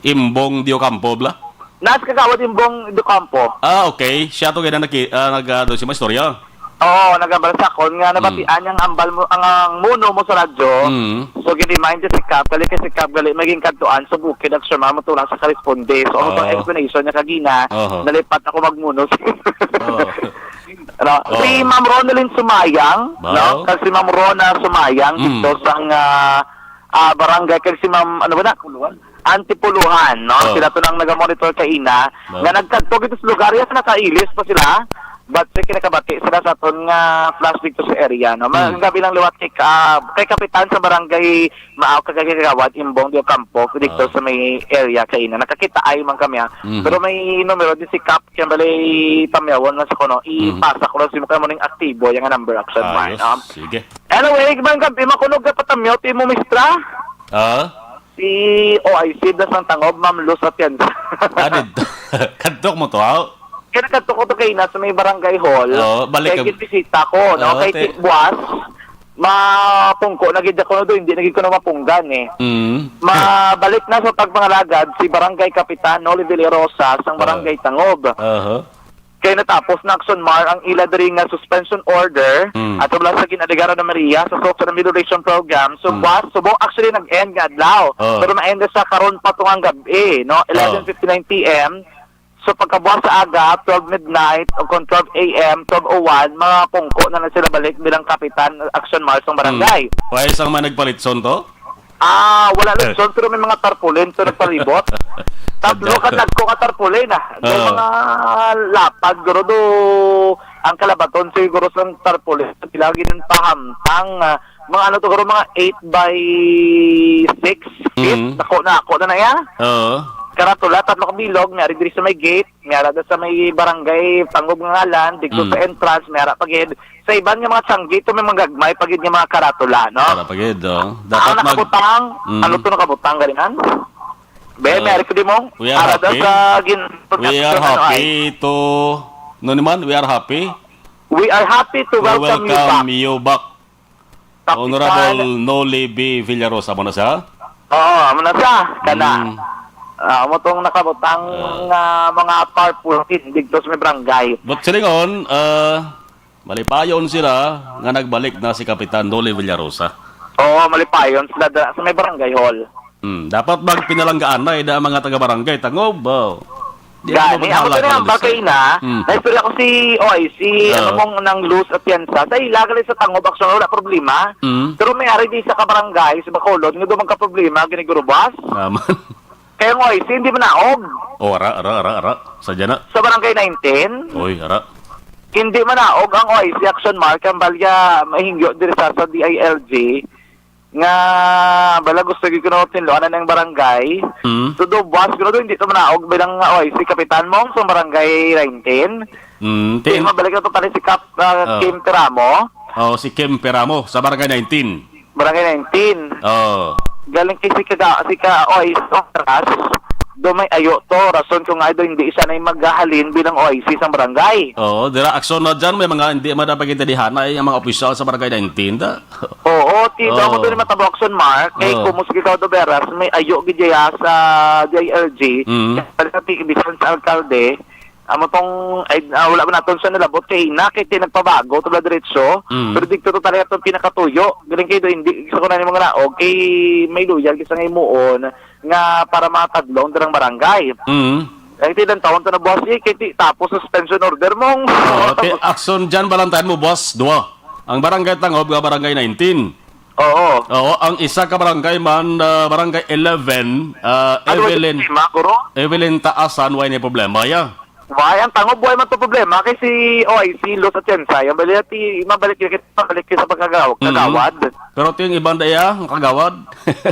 Imbong Diocampo, bla? Nas Kagawad Imbong Diocampo. Ah, okay. Siya to kaya naki-, ah, nag, ah, doon si may istorya. Oo, nagabal sa sakon nga Mm. nabatian niyang ambal mo, ang, ang muno mo sa radyo. Mm. So, gini-mind si Kap, gali kay si Kap, gali maging kadtuan sa bukid, Action Mar, mo tulang sa karesponde. So, ang Oo. explanation niya kagina, Oho. nalipat ako magmuno. Oo. Ano, si Oo. Ma'am Ronalyn Sumayang, Wow. no? Kag si Ma'am Rona Sumayang Mm. dito sang, ah, ah, barangay, kag si Ma'am, ano ba na? Antipuluhan, no? Oo. Sila to nang nagamonitor kaina, Oo. nga nagkadto dito sa lugar, yan, nakailis pa sila. But sa kinakabati sila sa aton nga flash dito sa area, no? Mm. Magandang gabi lang liwat kay ka-, kay Kapitan sa Barangay Maaw, kag kay Kagawad Imbong Diocampo, dito Oo. sa may area kaina. Nakakita ay man kami, ha? Mhm. Pero may numero din si Kap, kaya bali tamyawon na sa kuno. Mhm. Ipasa ko lang sa imo kay mo ning aktibo yung number, Action Mar, Ayos. no? Sige. Anyway, magandang gabi, makunog ka patamyaw, ti mo mistra? Ah? Si O I C das ng Tangob, Ma'am Luz Atienza. Ah, dito. Kadto mo to, ah? Kaya nagkadto ko to kay na sa may barangay hall. Oo, balik Kaya ka- ginbisita ko, no? Oo, Kay te- Tibwas, mapungko na gid ako na do, hindi na gid ko na mapunggan eh. Mm. Mabalik na sa pagpangalagad si Barangay Kapitan Noli Villarosa sang Oo. Barangay Tangob. Aha. Kay natapos na, Action Mar, ang ila diri nga suspension order Mm. at wala sa ginaligaran na Maria sa social mediation program. So, Mm. buwas, subong actually nag-end nga adlaw. Oh. Pero ma-end sa karon pa tong ang gabi, no? Oh. Eleven fifty-nine P M. So, pagkabuwas sa aga, twelve midnight, o kung twelve A M, twelve oh one, mga pungko na na sila balik bilang kapitan, Action Mar, sang barangay. Mm. Why sang may nagpalitson to? Ah, wala lang son, pero may mga tarpaulin to nagpalibot. Tatlo Sadya. ka dagko nga tarpaulin, ah. May Oo. mga lapad, guro, do, ang kalabaton siguro sa tarpaulin, sila ginin pahamtang, ah, mga ano to, guro, mga eight by six feet. Mm. Nako na, ako na na, ya. Oo. Karatula, tatlo ka bilog, may ari diri sa may gate. May ara da sa may barangay Tangob nga ngalan, dito Mm. sa entrance, may ara pa gid. Sa iban nga mga tiyanggi, ito may mga gagmay pa gid nga mga karatula, no? Ara pa gid, oh. Dapat Ang mag- nakabutang, Mm. ano to nakabutang, galingan? Be, Uh, may ari ko di mo? we are Ara da happy. sa gin-, We are ano, happy ay. to, no naman, we are happy We are happy to to welcome you back. welcome you back. Kapitan. Honorable Noli B. Villarosa, amo na siya? Oo, amo na siya. Kana. Mm. Ah, amo tong nakabutang Ah. nga mga tarpaulin dito sa may barangay. But silingon, ah, malipayon sila nga nagbalik na si Kapitan Noli Villarosa. Oo, malipayon sila da-, sa may barangay hall. Hmm, dapat magpinalanggaan na, eh, ang mga taga-barangay Tangob, oh. Di Gani, naman amo maghalag to na ang ng bagay lisod. na. Hmm. Naistorya ko si O I C, Oo. ano mong nang Luz Atienza. Sa ila, gali sa Tangob, actually, wala problema. Hmm. Pero may ari di sa kabarangay, sa Bacolod, nga dumang ka problema, ginigurubas. Naman. Kaya ang O I C, hindi man naog. Oh, ara, ara, ara, ara. Sadya na. Sa barangay nineteen, Oy, ara. hindi man naog ang O I C Action Mark, ang balya, mahingyo diri sa, sa D I L G. Nga bala gusto gyud kuno tinluanan ang barangay. Mm. So, do buwas kuno do, hindi to manaog bilang nga, oy, si Kapitan Mong sa barangay nineteen. Mm, Di tin- mabalik na to tani si Kap, ah, Ah. Kim Teramo. Oh, si Kim Peramo sa barangay nineteen. Barangay nineteen. Oh. Galing kay si kaga-, si ka, oy, si Oras, do may ayo to, rason kung ngaa do hindi siya na yung maghahalin bilang O I C sang barangay. Oo, dira, Akson, no, dyan may mga hindi man napagintindihana, eh, ang mga opisyal sa Barangay nineteen, da. Oo, ti, Oo. daw mo to ni matabo, Akson, Mark, kay Oo. kumus ikaw do beras, may ayo gid diya sa D I L G, Mm. kaya pati bisan sa alkalde, amo tong, ay, ah, wala man naton sa nilabot kay na, kay ti nagpabago, tubla diretso, Mm. pero dito to talaga itong pinakatuyo. Galing kayo do, hindi, sa kunan yung mga naog, kay may luyag, isa nga imuon, nga para matadlong dirang barangay. Mm. Ay, ti, ilang taon to na, boss, eh, kay ti, tapos suspension order mong. Oo, ti, Akson dyan, balantayan mo, boss, dua. Ang Barangay Tangob nga Barangay nineteen. Oo. Oo, ang isa ka barangay man, ah, Barangay eleven, ah, Ano, Evelyn, problema, guro? Evelyn Taasan, way ni problema, ya. Why? Ang Tangob, why man to problema? Kay si O I C, Luz Atienza, yung bali, ti, mabalik yun, mabalik yun sa pagkagaw-, Mm. kagawad. Pero ti yung iban da iya, ang kagawad.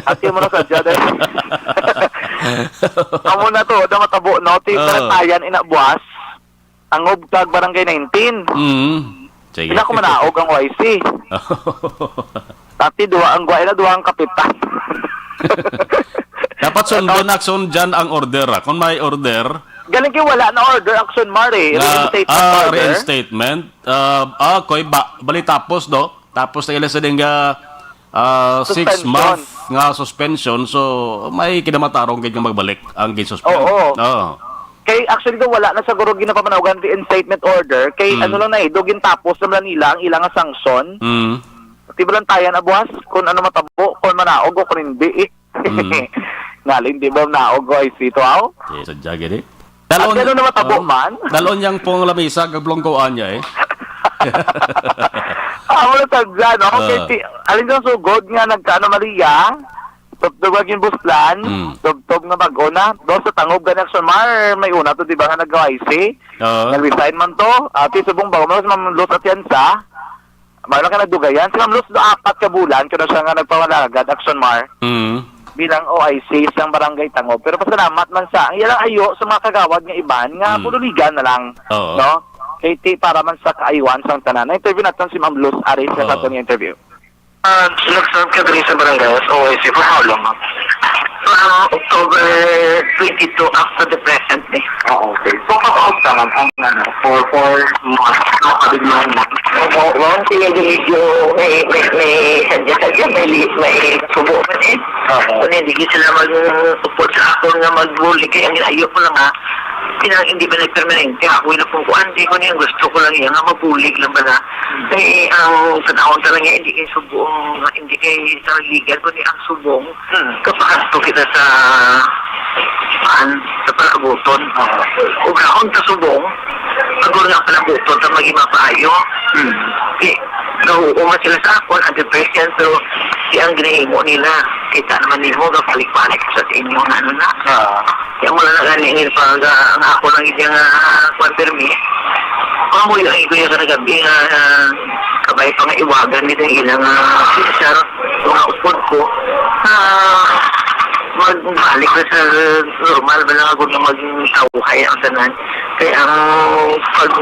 At yung muna sa dyan, eh. Amo na to, da matabo, no? Ti, Oo. Tarantayan, ina, buwas. Tangob kag Barangay nineteen. Mm. Sige. Ina ko manaog ang O I C. Dati duha ang guwa, ina duha ang kapitan. Dapat sundon, Ano? Akson dyan ang order, ah. Kung may order, Galing kay wala na order, Akson, Mar, eh. Nga, Reinstatement ah, order. Reinstatement. Ah, ah, koy ba, bali tapos, do? Tapos na ila sa ding, ah, ah, six Suspension. month nga suspension. So, may kinamatarong gid nga magbalik ang gin-suspend. Oo. Oo. Kay actually daw wala na siguro ginapamanawagan reinstatement order. Kay Mm. ano lang na eh, do gintapos naman nila ang ilang sanction. Mm. Ti balantayan, abuas, kung ano matabo, kung manaog o kung hindi, eh. Mm. Ngalin, di ba, naog ko, I C to, aw? Yes, sadya gid, eh. At Dalon, ano na matabo ah, man? dalon yang pong lamisa, gablonggoan niya, eh. Amo na sadya, no? Okay, Ah. ti-, alin ang sugod nga nagkaano, Maria? Tubtob nga ginbuslan, Mm. tubtob nga bag-o na. Do sa Tangob gani, Akson Mar, may una to, di ba, nga nag-I C? Oo. Nag-resign man to. Ati subong ba, mas Ma'am Luz Atienza. May lang ka nagdugayan. Si Ma'am Luz, do apat ka bulan, kaya siya nga nagpamalagan, Akson Mar. Mm. Bilang O I C sang Barangay Tangob. Pero pasalamat man sa, ang ilang ayo sa mga kagawad nga iban, nga Mm. pululigan na lang. Oo. No? Kay ti, para man sa kaayuhan sang tanan. Na-interview natin si Ma'am Luz Aris sa Oo. aton nga interview. Ah, nag-serve ka diri sa barangay as O I C for how long, ma'am? From October twenty-two up to the present day. Ah, okay. So, pa-out ka, ma'am, ang ano, for four months, no, kabig nine months. Oo, ma'am, sige, medyo may, may, may sadya-sadya, may li-, may subo man eh. Oo. Kung hindi sila mag-upod sa akon nga magbuli, kaya ang ayok ko lang, ah, pinang hindi ba nagpermanente, ako yung napungkuan, di ko niya gusto ko lang yan, nga mabulig lang ba na. Eh, ang panahon talaga, hindi kayo subong, hindi kayo sa legal, kundi ang subong, Hmm. kapag kita sa, kuan, sa palabuton. Ah. Ug naon ka subong, pag wala palabuton, ta maging mapaayo. Hmm. Di, nahuo man sila sa akon, hundred percent, pero di ang ginahimo nila. Kita naman nimo, gabalik-balik sa inyo, nga ano na. Ah. Kaya wala na gani, ang pag, ah, ang ako lang yung, ah, kuwan, permi. Kamu yung ito yung sa nagabi nga, ah, kabay pa nga iwagan nito yung ilang, ah, officer, mga upod ko. Ah, magbalik na sa normal ba lang ako na magtawhay ang tanan. Kaya ang pag,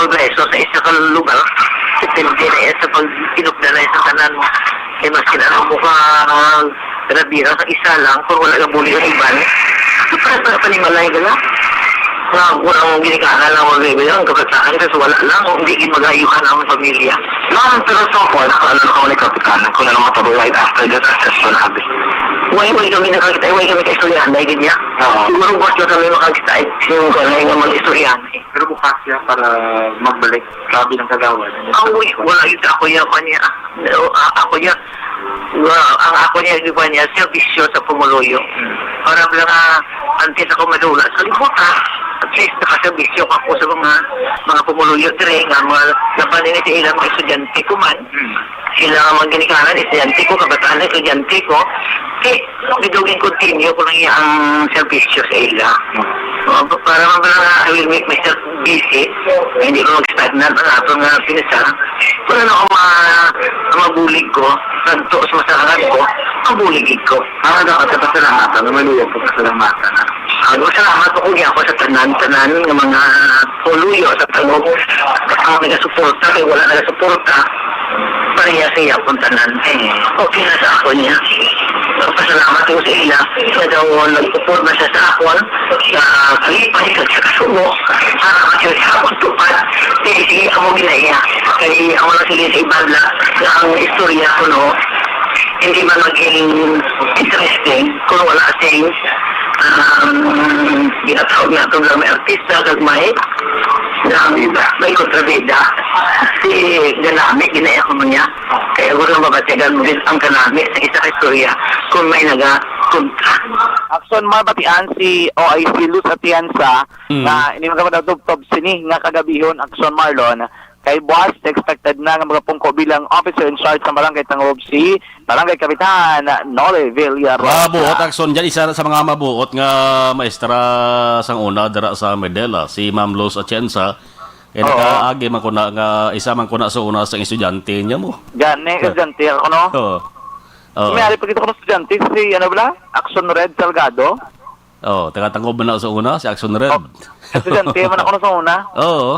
progreso sa isa ka lugar, depende na yan sa pag-inupda na sa tanan mo. Kaya mas kinano mo ka, ah, Rabira sa isa lang, kung wala ka bulig ang iban. Para sa panimalay ka na. Nga, kung ang ginikanan lang, wala ka ang kabataan, kasi wala lang, kung hindi, hindi mag-ayuhan ang pamilya. Ma'am, pero so far, nakaano na kamo ni Kapitan, kung ano matabo right after that assessment, abi? Why, why kami nakakita, why kami kaistoryahan, dahil niya? Oo. Siguro bukas na kami makakita, eh, yung kanay nga mag-istoryahan, eh. Pero bukas siya para magbalik, sabi ng kagawad. Ang wi-, wala yun sa ako niya, kanya. No, ah, ako niya, wa-, ang ako niya, di ba niya, serbisyo sa pumuluyo. Hmm. Para lang, ah, antes ako madula sa libutan, at least nakaserbisyo ako sa mga, mga pumuluyo dire, nga mga napaninit sa ilang mga estudyante ko man. Hmm. Sila nga mga ginikanan, estudyante ko, kabataan na estudyante ko. Kay, gidugin continue ko lang iya ang serbisyo sa ila. Hmm. Oh, pa-, para man pala nga, I will make myself busy. Hindi ko mag-stagnant ang ato nga pinsa. Kung ano ang ma-, ang mabulig ko, nagtuos masarangan ko, mabulig ko. Ah, dapat ka pasalamatan, nga may luyag ka pasalamatan, ah. Ah, salamat po ko niya ako sa tanan, tanan nga mga puluyo sa Tangob. Ang nagasuporta, kay wala nagasuporta, pareha sa iya akong tanan. Eh, okay na sa ako niya. Pasalamat ko sa iya, siya daw nagtupod na siya sa akon, sa kalipay, sa kasubo, para makita sa akong tupad. Kay sige, amo ginaiya. Kay amo lang sige sa iban lang, nga ang istorya ko, no, hindi man maging interesting kung wala sing, um, ginatawag nato lang may artista, kag may, may kontrabida. Si Ganami, ginaiya ko niya. Kaya gusto mabatigan mo din ang Ganami sa isa ka istorya kung may naga-, kontra. Action Mar, batian si O I C Luz Atienza Mm. nga hindi man kami natubtob sini nga kagabihon, Action Marlon. Kay buwas, expected na nga magapungko bilang officer in charge sa barangay Tangob si Barangay Kapitan Noli Villarosa. Mabuot, Action, dyan. Isa sa mga mabuot nga maestra sang una dira sa Medela, si Ma'am Luz Atienza. Kaya Oo. Nakaagi man ko na nga isa man ko na sa una sa estudyante niya mo. Gani, estudyante ako, no? Oo. Oo. May ari pa kita ko ng estudyante, si ano bala? Action Red Salgado. Oh, taga Tangob man ako sa una, si Action Red. Oh, estudyante man ako na sa una. Oo.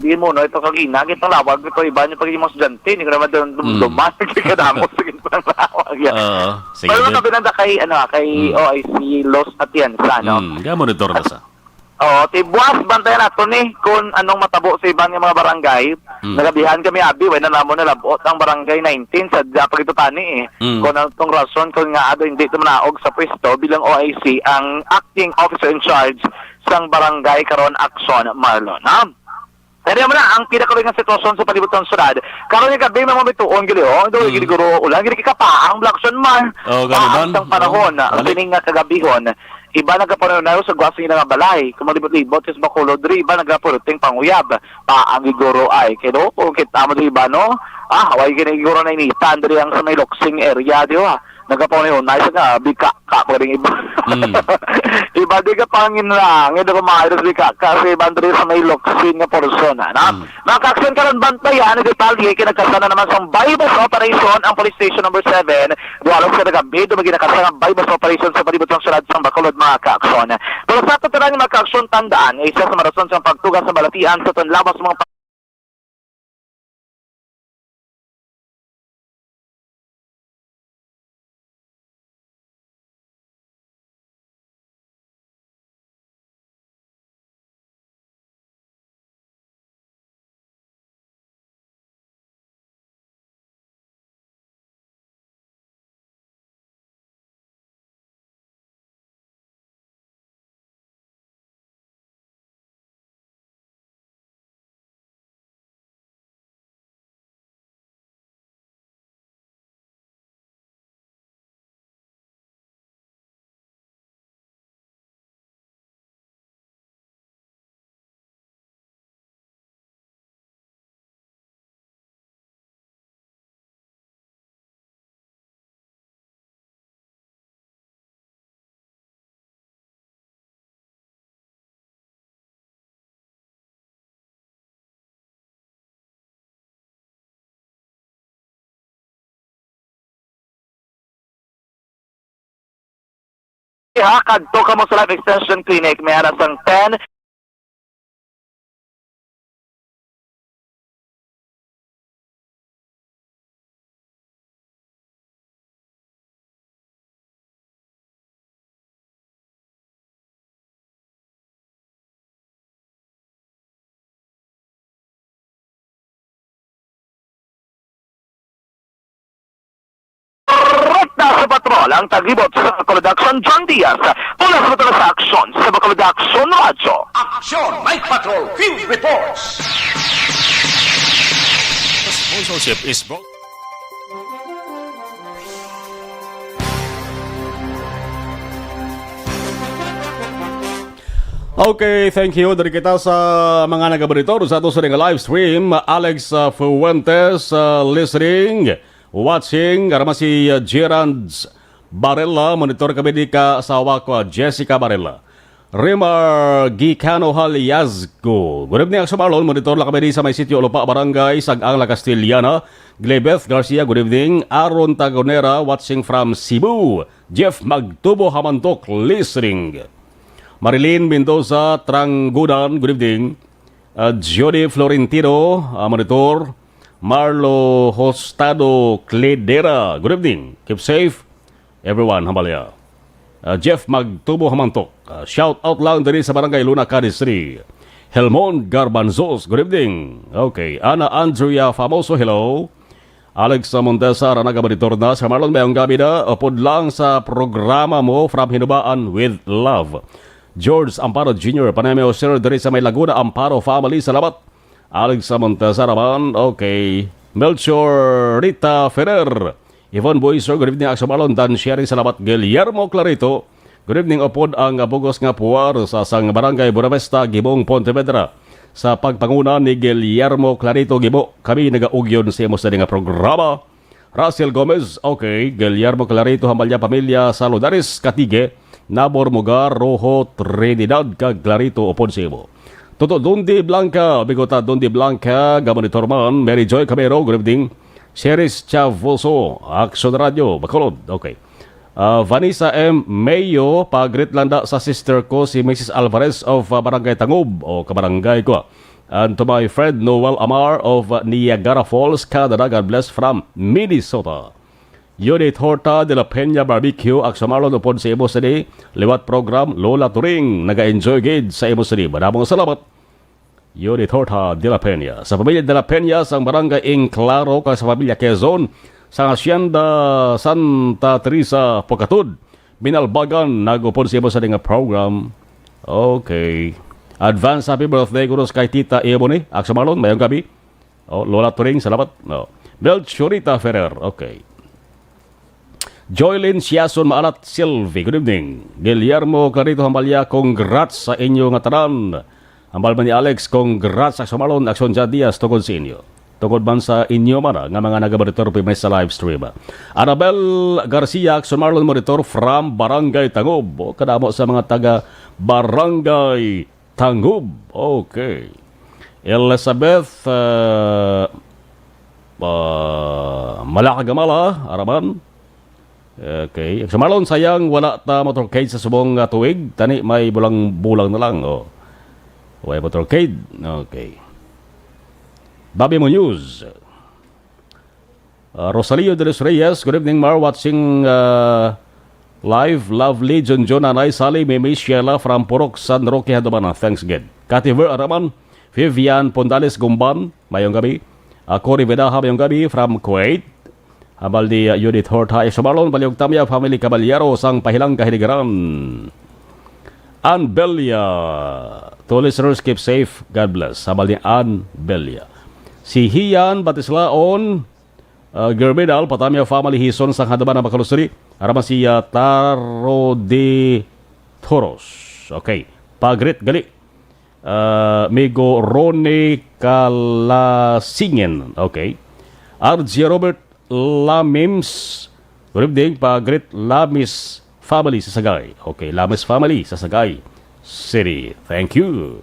Di mo, no, ito kagina, itong lawag, ito iba niyo pag yung mga estudyante, hindi ko naman dum-, Mm. duman, hindi ka damo, sige, itong lawag, yan. Oo, sige Pero din. Makabilang na kay, ano, ah, kay Mm. O I C Luz Atienza, no? Mm, kaya monitor na sa. Oo, ti buwas, bantayan nato ni kung anong matabo sa iban nga mga barangay. Mm. Nagabihan kami, abi, way na namo nalabot ang barangay nineteen sa Diapagitutani, eh. Mm. Kung anong rason, kung nga ado hindi tumanaog sa pwesto bilang O I C ang acting officer in charge sang barangay karon, Action Marlon, ha? Kaya mo na ang pinakaluy nga sitwasyon sa palibot sang syudad. Karon nga gabi, mga mabituon, gili, oh, do, Mm. gili guro, ulan, gili kikapaang, Blackson man. Oh, gani Paang man. Sang panahon, Oh, ang balik. Sining nga kagabihon, iba nagapanunaw sa gwas nga balay. Kung malibot-libot, sa Bacolod, diri, iba nagapuluting panguyab. Paang giguro ay, kay do, kung kita mo diri ba, no? Ah, haway gini guro na initan, diri ang sa may Loksing area, di ba? Nagapaunay-unay sa nga, bika ka pa rin iba. Mm. Iba di ka panginlang, hindi ko maayo sa bika ka sa iba diri sa may Loksing nga portion, ano? Mm. Mga ka-action, karon bantayan ang detalye kay nagkasana naman sang buy-bust operation ang Police Station Number Seven. Duha lang sa nagabid, may ginakasa nga buy-bust operation sa palibot sang syudad sang Bacolod, mga ka-action. Pero sa ato tanan, mga ka-action, tandaan nga isa sa marason sang pagtuga sa balatian sa aton lawas mga Ha, kadto ka mo sa Life Extension Clinic, may ara sang ten. Rekta sa patrol ang taglibot sa Bacolod Action, John Diaz. Mula sa Bacolod sa Aksyon, sa Bacolod Action Radyo. Action Night Patrol Field Reports. The sponsorship is brought Okay, thank you. Dari kita sa mga nagabonitor sa ato sa nga live stream. Alex, uh, Fuentes, uh, listening, watching. Karama si, uh, Gerard Barella, monitor kami di ka asawa ko, Jessica Barella. Rimar Gicano Haliazgo. Good evening, Action Marlon. Monitor lang kami di sa may sitio Lupa, Barangay Sag-ang, La Castellana. Glebeth Garcia, good evening. Aaron Tagonera, watching from Cebu. Jeff Magtubo Hamantok, listening. Marilyn Mendoza, Tranggudan, good evening. Uh, Jody Florentino, uh, monitor. Marlo Hostado Cledera, good evening. Keep safe. Everyone, hambalya. Ah, Jeff Magtubo Hamantok. Ah, shout out lang diri sa Barangay Luna, Cadiz City. Helmon Garbanzos, good evening. Okay, Ana Andrea Famoso, hello. Alex Montesa, Ranaga Monitor na. Sa Marlon, mayong gabi na. Upod lang sa programa mo, from Hinubaan with Love. George Amparo Junior, panay mo, sir, diri sa may Laguna, Amparo family, salamat. Alex Montesa naman, okay. Melchor Rita Ferrer, Yvonne Boyser, good evening, Axel Marlon, Dan Sherry, salamat. Guillermo Clarito, good evening, upod ang bugos nga puwersa sang Barangay Buenavista, Gibong, Pontevedra. Sa pagpanguna ni Guillermo Clarito Gibo, kami nagaugyon sa imo sa nga programa. Russell Gomez, okay. Guillermo Clarito, hambalya pamilya sa Ludares, Cadigue, Nabor Mugar, Rojo, Trinidad, kag Clarito, upod sa imo. Toto Dundi Blanca, Bigota Dundi Blanca, gamonitor man. Mary Joy Camero, good evening. Cheris Chavoso, Action Radio, Bacolod, okay. Ah, Vanessa M. Mayo, pagrit lang da sa sister ko, si Missus Alvarez of, ah, Barangay Tangub, o kabarangay ko. And to my friend Noel Amar of, ah, Niagara Falls, Canada. God bless from Minnesota. Judith Horta de la Peña Barbecue, Axel Marlon, upod sa imo sini liwat program, Lola Turing, nag-enjoy gid sa imo sini. Madamong salamat. Judith Horta de la Peña. Sa pamilya de la Peña, sang Barangay Enclaro, kag sa pamilya Quezon, sa Hacienda Santa Teresa, Pocatod, Binalbagan, nag-upod sa imo sa nga program. Okay. Advance happy birthday kuno kay Tita Ebony. Axel Marlon, mayong gabi. Oh, Lola Turing, salamat. No. Melchorita Ferrer, okay. Joylyn Siason Maalat Silvi, good evening. Guillermo Clarito Hambalya, congrats sa inyo nga tanan. Hambal man ni Alex, congrats sa Sumalon, Action John Diaz, tungod sa inyo. Tungod man sa inyo man, ah, nga mga nagabaritor pirmi sa live stream. Annabel Garcia, Action Marlon Monitor from Barangay Tangub. O, kadamo sa mga taga Barangay Tangub. Okay. Elizabeth, ah, ah, Malakagamala, araman. Okay. Sa Marlon, sayang wala ta motorcade sa subong nga tuig. Tani may bulang-bulang na lang, oh. Way motorcade. Okay. Babi mo News. Ah, Rosalio de los Reyes, good evening, Mar. Watching, ah, live. Lovely, Junjun, Nanay Sally, Mimi, Sheila, from Purok, San Roque, Hadumana. Thanks, good. Kativer Araman, Vivian Pondales Gumban, mayong gabi. Ako, Rivedaha, mayong gabi, from Kuwait. Hambal ni, uh, Judith Horta, Sumalon, Baliog Tamya, family Caballero, sang Pahilang Kahiligaran. Ann Belia. To listeners, keep safe. God bless. Hambal ni Ann Belia. Si Hian Batislaon, uh, Germinal, Patamya family, Hison, sang Hadabana, Bacolod City. Araman si, uh, Taro de Toros. Okay. Pagrit gali. Uh, Migo Ronnie Calasingen. Okay. R J Robert Lamims. Good evening, pa greet Lamis family sa Sagay. Okay, Lamis family sa Sagay City. Thank you.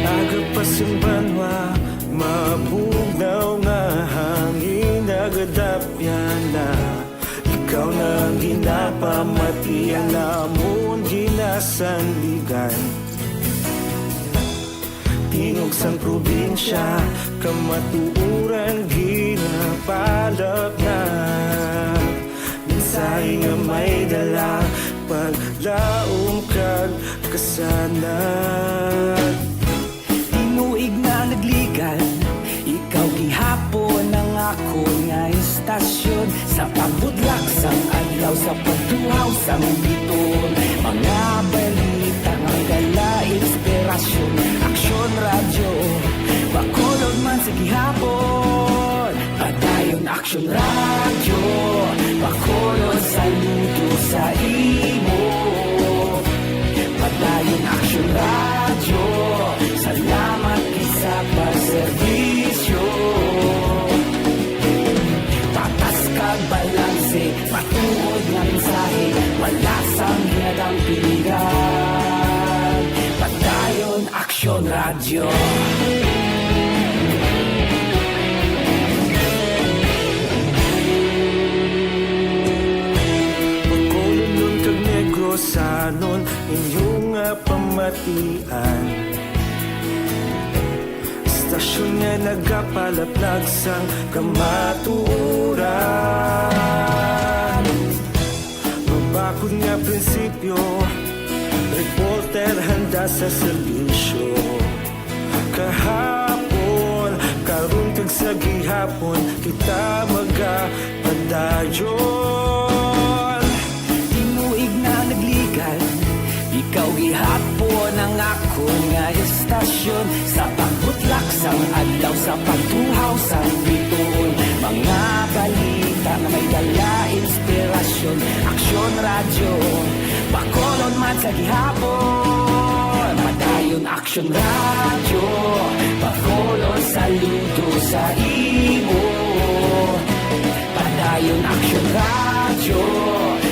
Aga pa sing banwa, mabugnaw nga hangin nagadapyan na. Ikaw na ang ginapamati, ang amon ginasandigan. Tingog sang probinsya, kamatuoran ginapalapnap. Mensahe nga may dala, paglaom kag kasanag. Tinuig na nagligan, ikaw gihapon ang akon nga istasyon. Sa pagbudlak sang adlaw, sa pagtuhaw sang biton, mga balita nga dala inspirasyon. Aksyon Radyo, Bacolod man sa gihapon. Padayon Aksyon Radyo, Bacolod, saludo sa imo. Padayon Aksyon Radyo, salamat gid sa pagserbisyo. Bacolodnon kag Negrosanon, inyo nga pamatian. Istasyon nga nagapalaplag sang kamatuoran. Mabakod nga prinsipyo, reporter handa sa serbisyo. Kahapon, karon kag sa gihapon, kita magapadayon. Tinuig na nagligan, ikaw gihapon ang akon nga istasyon. Sa pagbutlak sang adlaw, sa pagtuhaw sang bituon, mga balita nga may dala inspirasyon. Aksyon Radyo, Bacolod man sa gihapon. Padayon Aksyon Radyo, Bacolod saludo sa imo. Padayon Aksyon Radyo,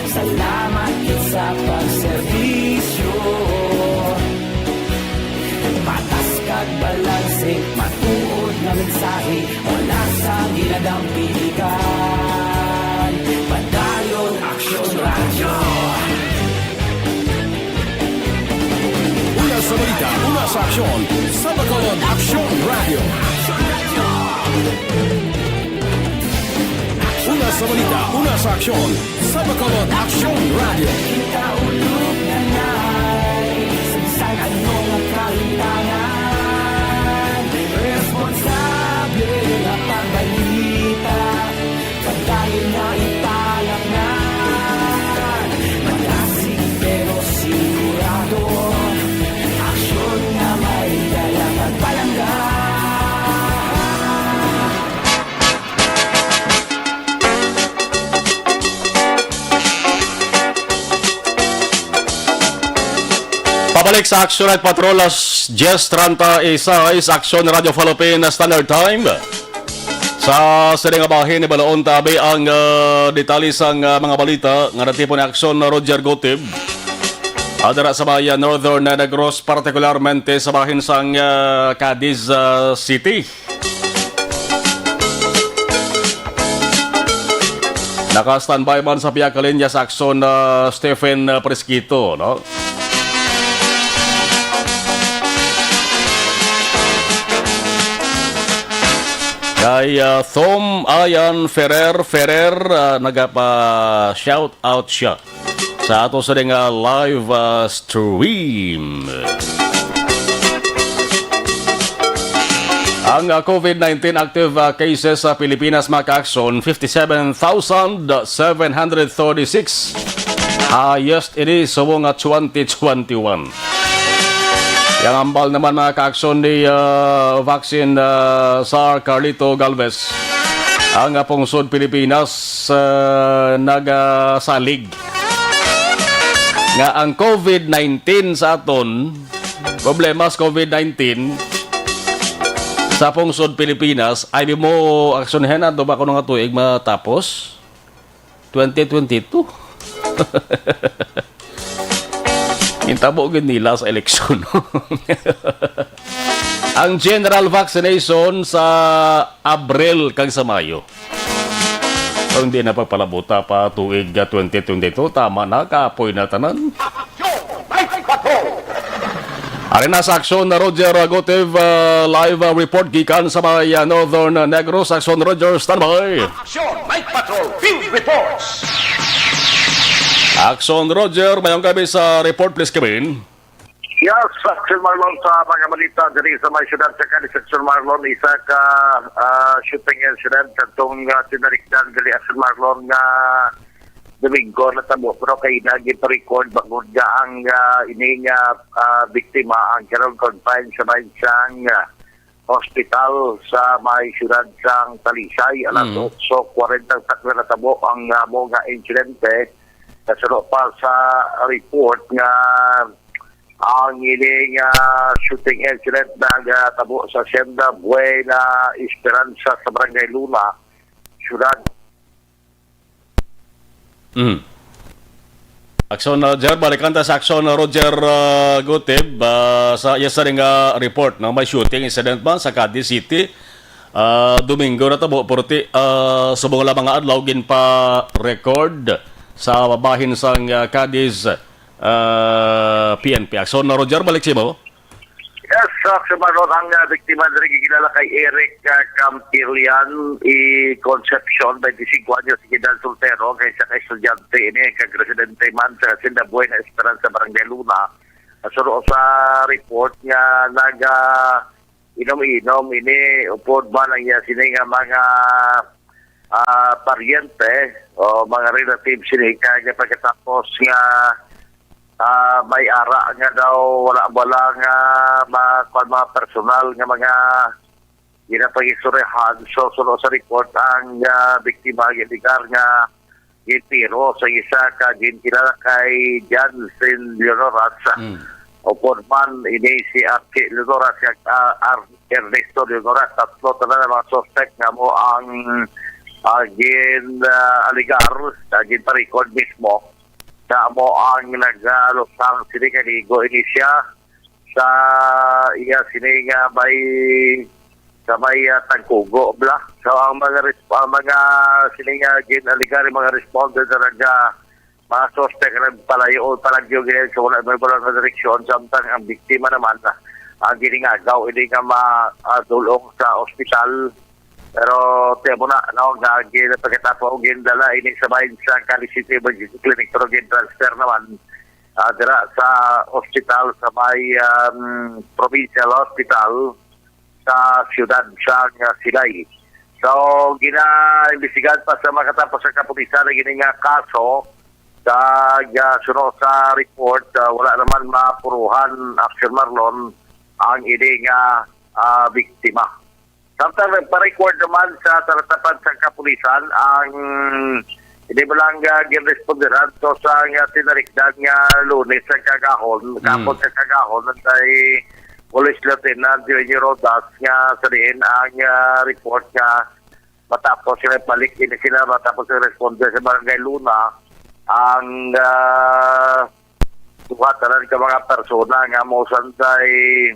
salamat gid sa pagserbisyo. Patas kag balanse, matuod nga mensahe, wala sang ginadampigan. Padayon Aksyon Radyo. Una sa balita, una sa aksyon, sa Bacolod Aksyon Radyo. Una sa balita, una sa aksyon, sa Bacolod Aksyon Radyo. Kita ulog na nay, sa bisan ano nga kahitangan, responsable nga pagbalita. Padayon nga ipalaknad, malasig pero sigurado. Aksyon nga may dala kag palangga. Pabalik sa Aksyon Night Patrol, alas diyes treinta y seis, Aksyon Radyo Philippine Standard Time. Sa sini nga bahin, ibaloon ta abi ang, ah, detalye sang, ah, mga balita nga natipon ni Aksyon Roger Gotib. Ah, dira sa bayan Northern Negros, partikularmente sa bahin sang, ah, Cadiz, ah, City. Naka-standby man sa pihak linya sa Aksyon, ah, Stephen, ah, Presquito, no? Kay, ah, Thom Ayan Ferrer, Ferrer, ah, nagapa-shout out siya sa ato sa nga live, ah, stream. Ang, ah, covid nineteen active, ah, cases sa Pilipinas, mga ka-aksyon, fifty-seven thousand seven hundred thirty-six. Highest ini subong nga twenty twenty-one. Yang ambal naman, mga ka-aksyon, ni, ah, vaccine, ah, Sir Carlito Galvez, ang, ah, pungsod Pilipinas, ah, nagasalig nga ang covid nineteen sa aton, problema sa covid nineteen sa pungsod Pilipinas, ay di mo aksyonan ato ba kuno nga tuig matapos? Twenty twenty-two. Gintabo gid nila sa eleksyon. Ang general vaccination sa Abril kag sa Mayo. Kung di na pagpalabuta pa tuig, ah, twenty twenty-two, tama na, kapoy na tanan. Ari na sa aksyon na Roger Gotev, ah, live, ah, report gikan sa may, ah, Northern Negros. Aksyon, Roger, standby. Aksyon, Night Patrol, field reports. Aksyon, Roger, mayong gabi sa report, please, Kevin. Yes, Aksyon Marlon, sa mga balita diri sa may siyudad sa Cadiz, Aksyon Marlon, isa ka, ah, shooting incident katong, ah, tinarikdan diri, Aksyon Marlon, nga Domingo natabo, pero kay nagi-record bangod nga ang, ah, ini nga, ah, biktima ang karon confined sa may siyang, ah, hospital sa may siyudad sang Talisay. Alas Mm. otso kwarenta ang takna natabo ang, ah, amo nga insidente. Nasuno pa sa report nga ang ini nga shooting incident nagatabo sa Hacienda Buena Esperanza sa Barangay Luna, siyudad. Mm. Aksyon, Roger. Balikan ta sa aksyon, Roger, ah, Gutib, ah, sa iya sa ring, ah, report, no? May shooting incident man sa Cadiz City. Ah, Domingo na tabo, pero ti, ah, subong lang mga adlaw ginpa-record sa bahin sang, ah, Cadiz, ah, P N P. Aksyon, Roger, balik sa imo. Yes, sa Aksyon Marlon, ang, ah, biktima diri gikilala kay Eric, ah, Campilian y Concepcion, twenty-five anyos, edad, soltero, kay isa ka estudyante ini, kag residente man sa Hacienda Buena Esperanza, Barangay Luna. Suno sa report nga naga inom-inom ini, upod man ang iya sini nga mga, ah, paryente o mga relatives sini, kag pagkatapos nga, ah, may ara nga daw wala, wala nga ma-, kuwan, mga personal nga mga ginapag-istoryahan. So, suno sa report, ang, ah, biktima ginligar nga gintiro sa isa ka ginkilala kay Jansen Leonoras. Mm. Upod man ini si Archie Leonoras kag, ah, Ar-, Ernesto Leonoras, tatlo tanan ang mga suspect nga amo ang, ah, gin, ah, aligar, ah, ginpa-record mismo na amo ang nagalusang sini kay niigo ini siya sa iya sini nga may, sa may, ah, tangkugo bala. So ang mga res-, ang mga sini nga gin-aligar, mga respondent na naga, mga suspect nga nagpalayo o palagyo gid sa wala may wala nga direksyon, samtang ang biktima naman, ah, ang giningagaw ini nga ma-, ah, dulong sa ospital. Pero tiyan mo na, no, nga gin-, pagkatapos gindala ini sa bahin sa Cadiz City Emergency Clinic, pero gin-transfer naman, ah, dira sa ospital sa may, um, provincial hospital sa siyudad sa, ah, Silay. So, ginaimbestigahan pa sa makatapos sa kapulisan ang ini nga kaso. Kag, ah, suno sa report, ah, wala naman mapuruhan, Aksyon Marlon, ang ini nga, ah, biktima. Samtang nagpa-record naman sa talatapan sa kapulisan ang hindi mo lang, ah, ginresponderan to sa nga tinarikdan nga Lunes sa kagahon, Mm. kapon sa kagahon, kay Police Lieutenant Junior Rodas nga sa diin ang, ah, report nga matapos sila balik ini sila, matapos sila responde sa Barangay Luna, ang, ah, duha tanan ka mga persona nga mao sanday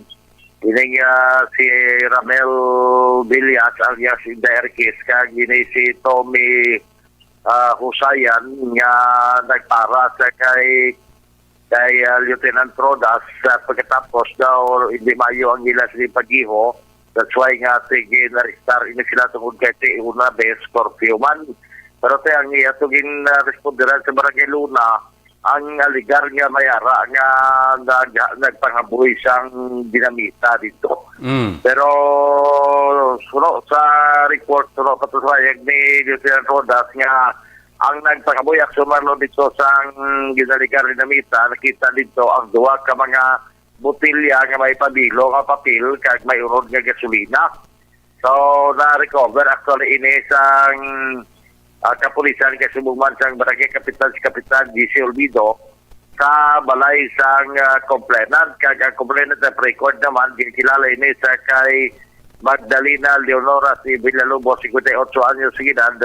ining, ah, si Ramel Villas alias Inday Erkis kag ini si Tommy, ah, Husayan nga nagpara sa kay, kay, ah, Lieutenant Rodas, ah, pagkatapos daw hindi maayo ang ila sa paggiho. That's why nga sige naristar ini sila tungod kay ti una bes curfew man. Pero ti ang iya to gin, ah, responderan sa Barangay Luna, ang aligar nga may ara nga nag-, nagpangaboy sang dinamita dito. Mm. Pero suno sa report, suno pa to sa pahayag ni Lieutenant Rodas nga ang nagpangaboy, Aksyon Marlon, dito sang ginaligar dinamita, nakita dito ang duha ka mga botelya nga may pabilo nga papel kag may unod nga gasolina. So, na-recover actually ini sang, ah, kapulisan kay subong man sang barangay kapitan, si Kapitan G C Olvido, sa balay sang, ah, complainant. Kag ang complainant na record naman, ginkilala ini sa kay Magdalena Leonora C. Villalobos, cincuenta y ocho anyos de edad,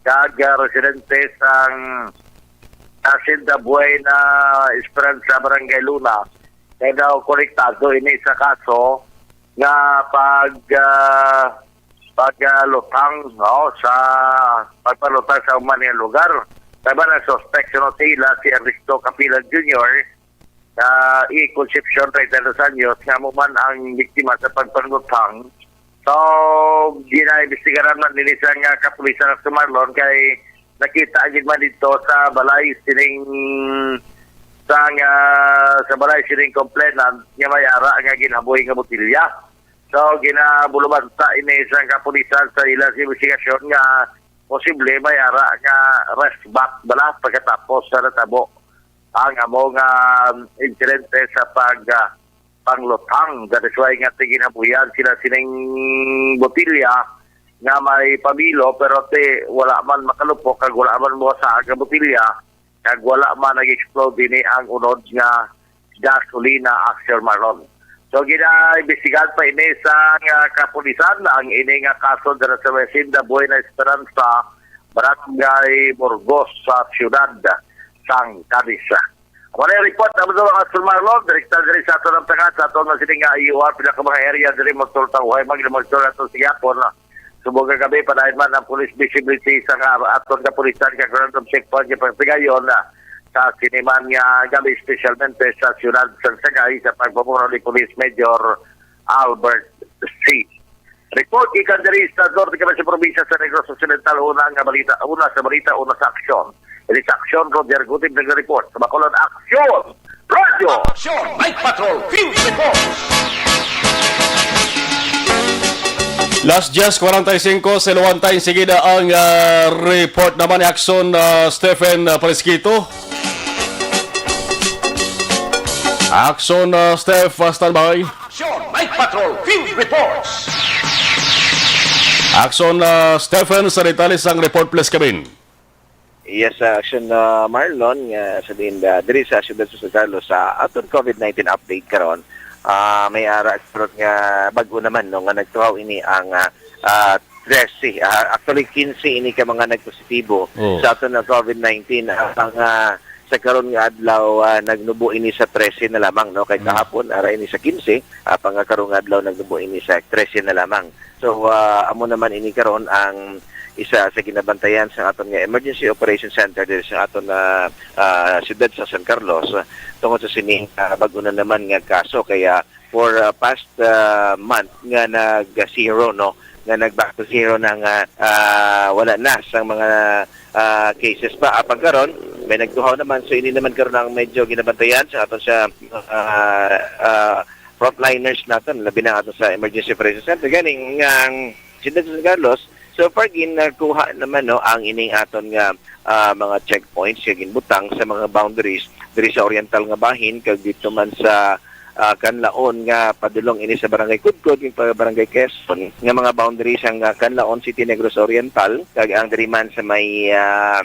kag, ah, residente sang Hacienda Buena Esperanza, Barangay Luna, kay daw konektado ini sa kaso nga pag, ah, pag, ah, lutang, no, sa pagpalutang sa human nga lugar. Kay ba ang suspect, suno sa ila, si Ernesto Capilan Junior, ah, y Concepcion, treinta y dos anyos, nga amo man ang biktima sa pagpanlutang. So, ginaimbestigaran man nini sa nga kapulisan sa Marlon kay nakita gid man dito sa balay sining sa nga, sa balay sining complainant nga may ara nga ginhaboy nga botelya. So, ginabulubanta ini sa kapulisan sa ila sa investigasyon nga posible may ara nga rest bath bala pagkatapos sa natabo ang amo nga insidente sa pag, ah, panglutang. That is why nga tiginabuyan sila sining botelya nga may pabilo, pero ti wala man makalupok kag wala man mawasa ang botelya, kag wala man nag-explode dini ang unod nga gasolina, Aksyon Marlon. So, ginaimbestigahan pa ini sa nga kapulisan ang ini nga kaso dira sa Hacienda Buena Esperanza, Barangay Burgos sa siyudad sang Cadiz. Wala report ang mga Astro Marlon, direkta diri sa aton ang taga, sa aton na sini nga U R, pila ka mga area diri mo sultang uhay, mag-, magsulta to sa gihapon. Subong nga gabi, padayon man ang police visibility sa nga aton kapulisan kag random checkpoint nga pagtigayon na sa siniman nga gabi, espesyalmente sa siyudad sa Sagay, sa pagpamuro ni Police Major Albert C. Report gikan diri sa norte kami sa probinsya sa Negros Occidental. Una nga balita, una sa balita, una sa aksyon. Ini sa aksyon, Roger Gutib nag-report. Sa Bacolod, aksyon! Radyo! Aksyon! Night Patrol! Field Reports! Las diez cuarenta y cinco, sa Luwantay, sige na ang, ah, report naman ni Aksyon, ah, Stephen, ah, Fresquito. Aksyon, ah, Steph, ah, standby. Aksyon, Night Patrol, Field Reports. Aksyon, ah, Stephen, sa detalye sang report, please, Kevin. Yes, uh, Action, uh, Marlon, nga sa din, uh, diri sa siyudad sa San Carlos, sa aton COVID nineteen update karon, ah, may ara karon nga bag-o naman, no, nga nagtuhaw ini ang, ah, ah, trese. Ah, actually, quince ini ka mga nagpositibo Oh. sa aton nga COVID nineteen. Ang, ah, sa karon nga adlaw, ah, nagnubo ini sa trese na lamang, no, kay Mm. kahapon ara ini sa quince, apang nga karong adlaw nagnubo ini sa trese na lamang. So, ah, amo naman ini karon ang isa sa ginabantayan sa aton nga Emergency Operation Center diri sa aton nga, ah, siyudad sa San Carlos, ah, tungod sa sining, ah, bag-o na naman nga kaso. Kaya for, ah, past, ah, month nga nag-zero, no, nga nag-back to zero na nga, ah, wala na sa mga, ah, cases pa. Apang karon, may nagtuhaw naman. So, ini naman karon ang medyo ginabantayan sa aton sa, ah, ah, frontliners naton, labi na ato sa Emergency Operation Center. Ganing nga ang siyudad sa San Carlos, so far, ginakuha naman, no, ang ining aton nga, ah, mga checkpoints nga ginbutang sa mga boundaries diri sa oriental nga bahin, kag dito man sa, ah, Canlaon nga padulong ini sa Barangay Kudkod, yung pa-, Barangay Quezon, nga mga boundaries ang, ah, Canlaon City, Negros Oriental, kag ang diri man sa may, ah,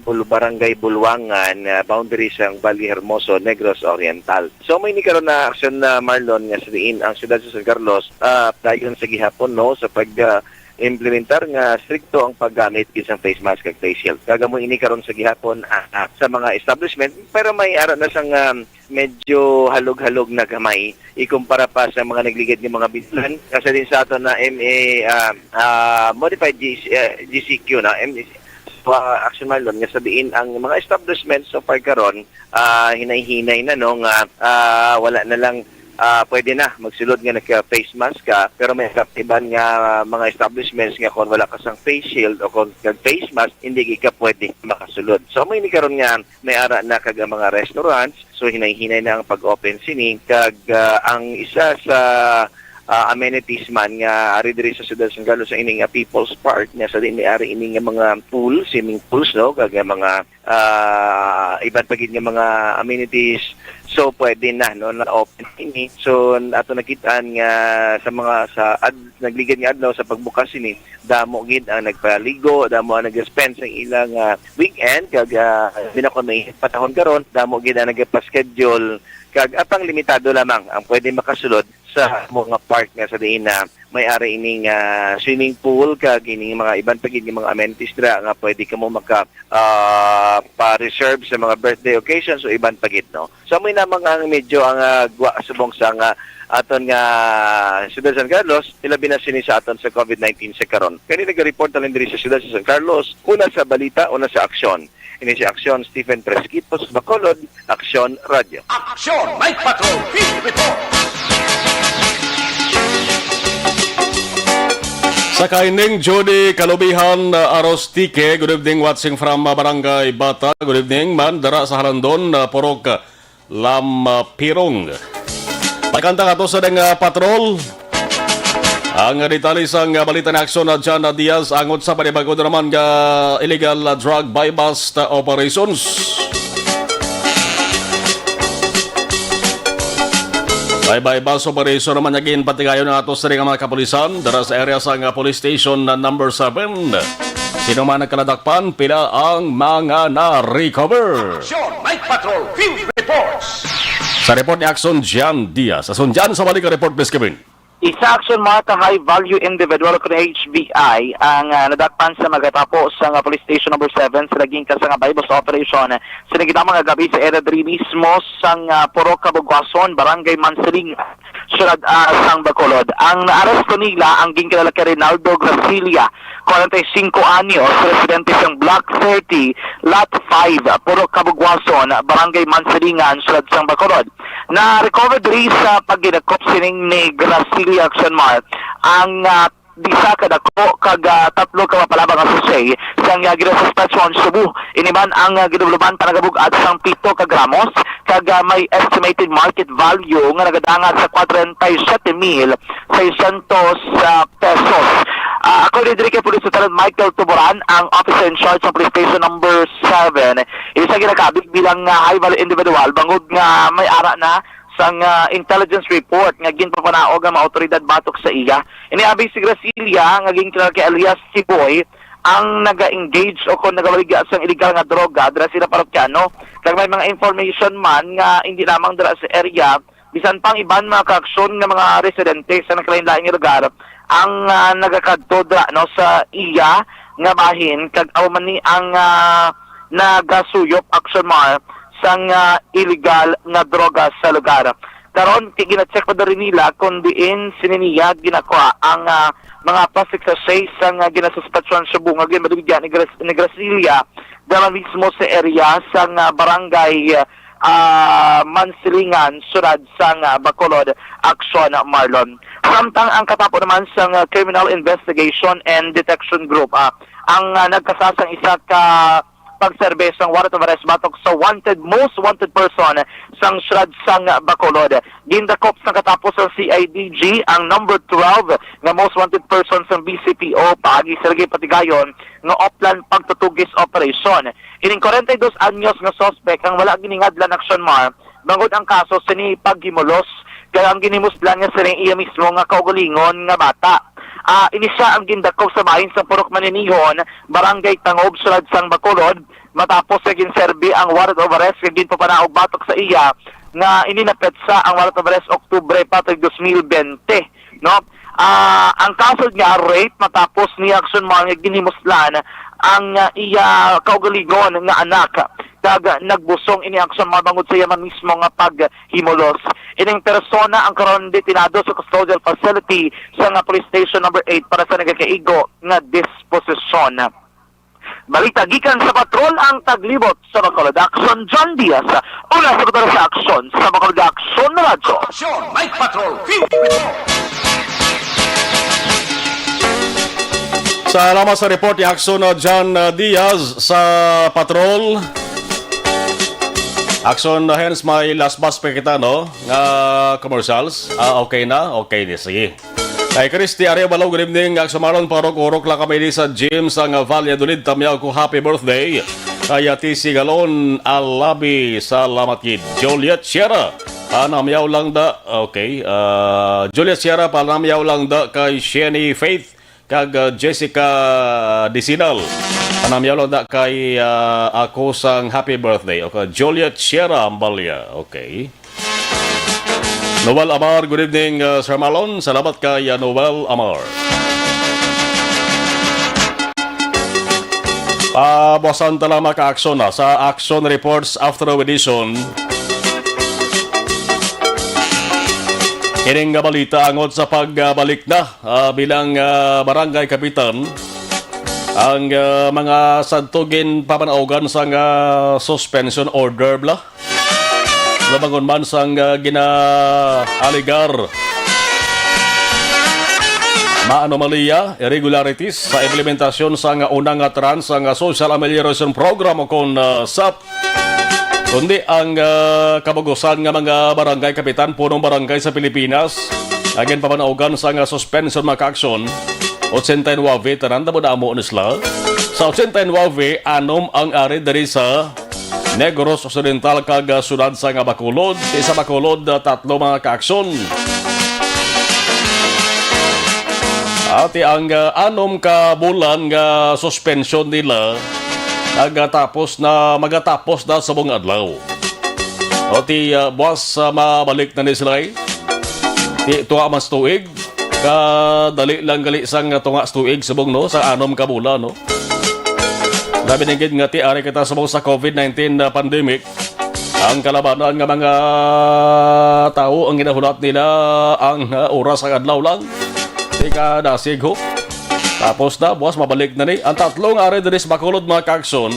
Bul-, Barangay Bulwangan, ah, boundary sang Valle Hermoso, Negros Oriental. So, may ni karon na aksyon na, Marlon, nga sa diin ang siyudad sa San Carlos, ah, dayon sa gihapon, no, sa pag, ah, implementar nga strikto ang paggamit isang face mask kag face shield. Kag amo ini karon sa gihapon, ah, ah, sa mga establishment, pero may ara na sang, ah, medyo halog-halog na gamay ikumpara pa sa mga nagligid nga mga binulan. Kasi din sa ato na M A, ah, ah, modified G C, ah, G C Q na, M A, so, ah, action, Marlon, nga sa diin ang mga establishment so far karon, ah, hinay-hinay na, no, nga, ah, wala na lang, ah, pwede na magsulod nga nagka-face mask ka, pero may iban nga mga establishments nga kung wala ka sang face shield o kung nag-face mask, hindi ka pwede makasulod. So, may ni karon nga may ara na kag ang mga restaurants, so hinay-hinay na ang pag-open sini, kag, ah, ang isa sa, ah, amenities man nga ari diri sa siyudad sa San Carlos sa ini nga People's Park, nga sa din may ari ini nga mga pool, swimming pools, no, kag ang mga, ah, iban pa gid nga mga amenities. So pwede na, no, na open ini. So ato nakitaan nga sa mga sa ad-, nagligad nga adlaw sa pagbukas ini, damo gid ang nagpaligo, damo ang nag-spend sa ilang, ah, weekend, kag, ah, di na kon may patahon karon, damo gid ang nagpa-schedule, kag apang limitado lamang ang pwede makasulod sa mga park nga sa diin na may ari ining, ah, swimming pool kag ining mga iban pa gid nga mga amenities dira nga pwede kamo maka, ah, pa-reserve sa mga birthday occasions o iban pa gid, no? So, amoy na mga ang medyo ang, ah, gwa subong sa nga aton nga Siyudad San Carlos, ilabi na sini sa aton sa COVID nineteen sa karon. Kani naga-report na lang diri sa Siyudad sa San Carlos, una sa balita, una sa aksyon. Ini si Aksyon Stephen Fresquito sa Bacolod, Aksyon Radyo. Aksyon Night Patrol Field Report. Sa kaining Judy Kalubihan, uh, Arostique, good evening, watching from, uh, Barangay Bata. Good evening, man, dara sa Halandon, uh, Purok, uh, Lampirong. Pagkanta ka to sa dang, uh, patrol. Ang detalye sang, uh, balita na aksyon na John Diaz, angot sa panibagod naman nga illegal, uh, drug buy-bust, uh, operations. May buy-bust operation naman nga ginpatigayon nga ato sa mga kapulisan dara sa area sang, uh, police station na number seven. Sino man ang kaladakpan, pila ang mga na-recover? Action Night Patrol Field Reports. Sa report ni Action Jan Diaz. Action Jan, sa balik ang report, please, Kevin. Isa, Action Mar, ka high value individual kon H V I ang, ah, nadakpan sa magatapo sa nga Police Station Number Seven sa naging kasangabay bus operation sa nagdamag nga gab-i sa area diri mismo sang, ah, Purok Kabugwason, Barangay Mansiling, siyudad, ah, sang Bacolod. Ang naaresto nila ang ginkinalaki Rinaldo Gracilia, kwarenta y singko anyos, residente sang Block thirty, Lot five, Purok Kabugwason, Barangay Mansilingan, siyudad sang Bacolod. Na-recover diri sa pagdakop sining ni Gracilia, Action Mar, ang, ah, isa ka dako kag, ah, tatlo ka mapalabang nga sachet sang, ah, ginasuspetsyon subo. Ini man ang, ah, ginubluban panagabug-at sang pito ka gramos kag, ah, may estimated market value nga nagadangat sa kwarenta y siyete mil seiscientos, ah, pesos. Ah, according diri kay Police Lieutenant Michael Tuburan, ang officer in charge sa Police Station Number Seven, isa ginakabig bilang, ah, high value individual bangod nga may ara na sang, ah, intelligence report nga ginpapanaog ang mga awtoridad batok sa iya. Iniabig si Gracilia nga ginkilala kay alias Chiboy ang naga-engage o kon nagabaligya sang illegal nga droga dira sila parokyano. Kag may mga information man nga hindi lamang dira sa area, bisan pang iban mga kaaksyon nga mga residente sa nagkalain-lain nga lugar ang, ah, nagakadto dira, no, sa iya nga bahin, kag amo man ni ang, ah, nagasuyop, Action Mar, sang, ah, illegal nga droga sa lugar. Karon, ti-, gina-check pa diri nila kung diin sini niya ginakuha ang, ah, mga plastic sachet sang, ah, ginasuspetsyon subo nga ginbaligya ni Gras-, ni Gracilia dala mismo sa area sang, ah, barangay, ah, Mansilingan, siyudad sang, ah, Bacolod, Action Marlon. Samtang ang katapo naman sang, ah, Criminal Investigation and Detection Group, ah, ang, ah, nagkasa sang isa ka pagserbe sang warrant of arrest batok sa wanted, most wanted person sang siyudad sang Bacolod. Gindakop sang katapo sang C I D G ang number twelve nga most wanted person sang B C P O paagi sa lagi patigayon nga Oplan pagtutugis operasyon. Ining kwarenta y dos anyos nga suspek ang wala giningadlan, Action Mar, bangod ang kaso sini paghimulos, kag ang ginhimuslan nga sini iya mismo nga kaugalingon nga bata. Ah, ini sia ang gindakop sa bahin sa Purok Maninihon, Barangay Tangob, siyudad sang Bacolod, matapos nga ginserbi ang warrant of arrest nga ginpapanaog batok sa iya nga ini napetsa ang warrant of arrest Oktubre patag dos mil bente, no? Ah, ang kaso nga rape matapos ni Action Mar nga ginhimuslan ang, ah, iya kaugalingon nga anak, kag nagbusong ini, Action Mar, bangod sa iya man mismo nga paghimulos. Ining persona ang karon detenado sa custodial facility sa nga Police Station Number Eight para sa nagakaigo nga disposisyon. Balita gikan sa patrol ang taglibot sa Bacolod Action, John Diaz. Una sa Bacolod sa Action sa Bacolod Action Radyo. Action, Night Patrol, P P P. Salamat sa report ni Action, uh, John, uh, Diaz sa patrol. Action, uh, hens may last bus pa kita, no? Nga commercials. Ah, okay na? Okay, di. Sige. Kay Christy Arevalo, good evening. Action Mar, paurok-urok lang kami di sa gym sa nga Valladolid. Tamyaw ko happy birthday kay Ate Sigalon Alabi. Salamat gid. Juliet Sierra, panamyaw lang da. Okay. Ah, Juliet Sierra, panamyaw lang da kay Shenny Faith kag, ah, Jessica Disinal. Panamyaw lang da kay, ah, ako sang happy birthday. Okay. Juliet Sierra Ambalia. Okay. Noel Amar, good evening, uh, Sir Marlon. Salamat kay, uh, Noel Amar. Pabuasan ta lang, mga ka-aksyon, ha, sa Action Reports Afternoon Edition. Ining nga balita angot sa pagbalik na, ah, bilang, ah, barangay kapitan ang, ah, mga sadto ginpamanaugan sa nga suspension order, bla. Labangon man sang, ah, gina-alegar nga anomalya, irregularities sa implementasyon sang, ah, unang nga tranche sang, ah, Social Amelioration Program o kon, ah, sap. Kundi ang, ah, kabagusan nga mga barangay kapitan, punong barangay sa Pilipinas, nga ginpamanaugan sang, ah, suspension, mga ka-aksyon, ochenta y nuebe, tanan na mo na amo ni sila. Sa ochenta y nuebe, anom ang ari diri sa Negros Occidental kag, ah, siyudad sang Bacolod. Sa Bacolod, ah, tatlo, mga ka-aksyon. Ati ang, ah, anom ka bulan nga suspension nila nagatapos na, magatapos na sa mga adlaw. O ti, ah, buwas, ah, mabalik na ni sila, eh. Ti, tuwa mas tuig. Kadali lang gali sang tunga sa tuig subong, no, sa anom ka bulan, no. Labi na gid nga ti ari kita subong sa COVID nineteen na pandemic. Ang kalabanan nga mga tawo ang ginahulat nila ang, ah, oras sa adlaw lang. Di ka dasig, ho. Tapos na, buwas mabalik na ni. Ang tatlo nga ari diri sa Bacolod, mga kaakson,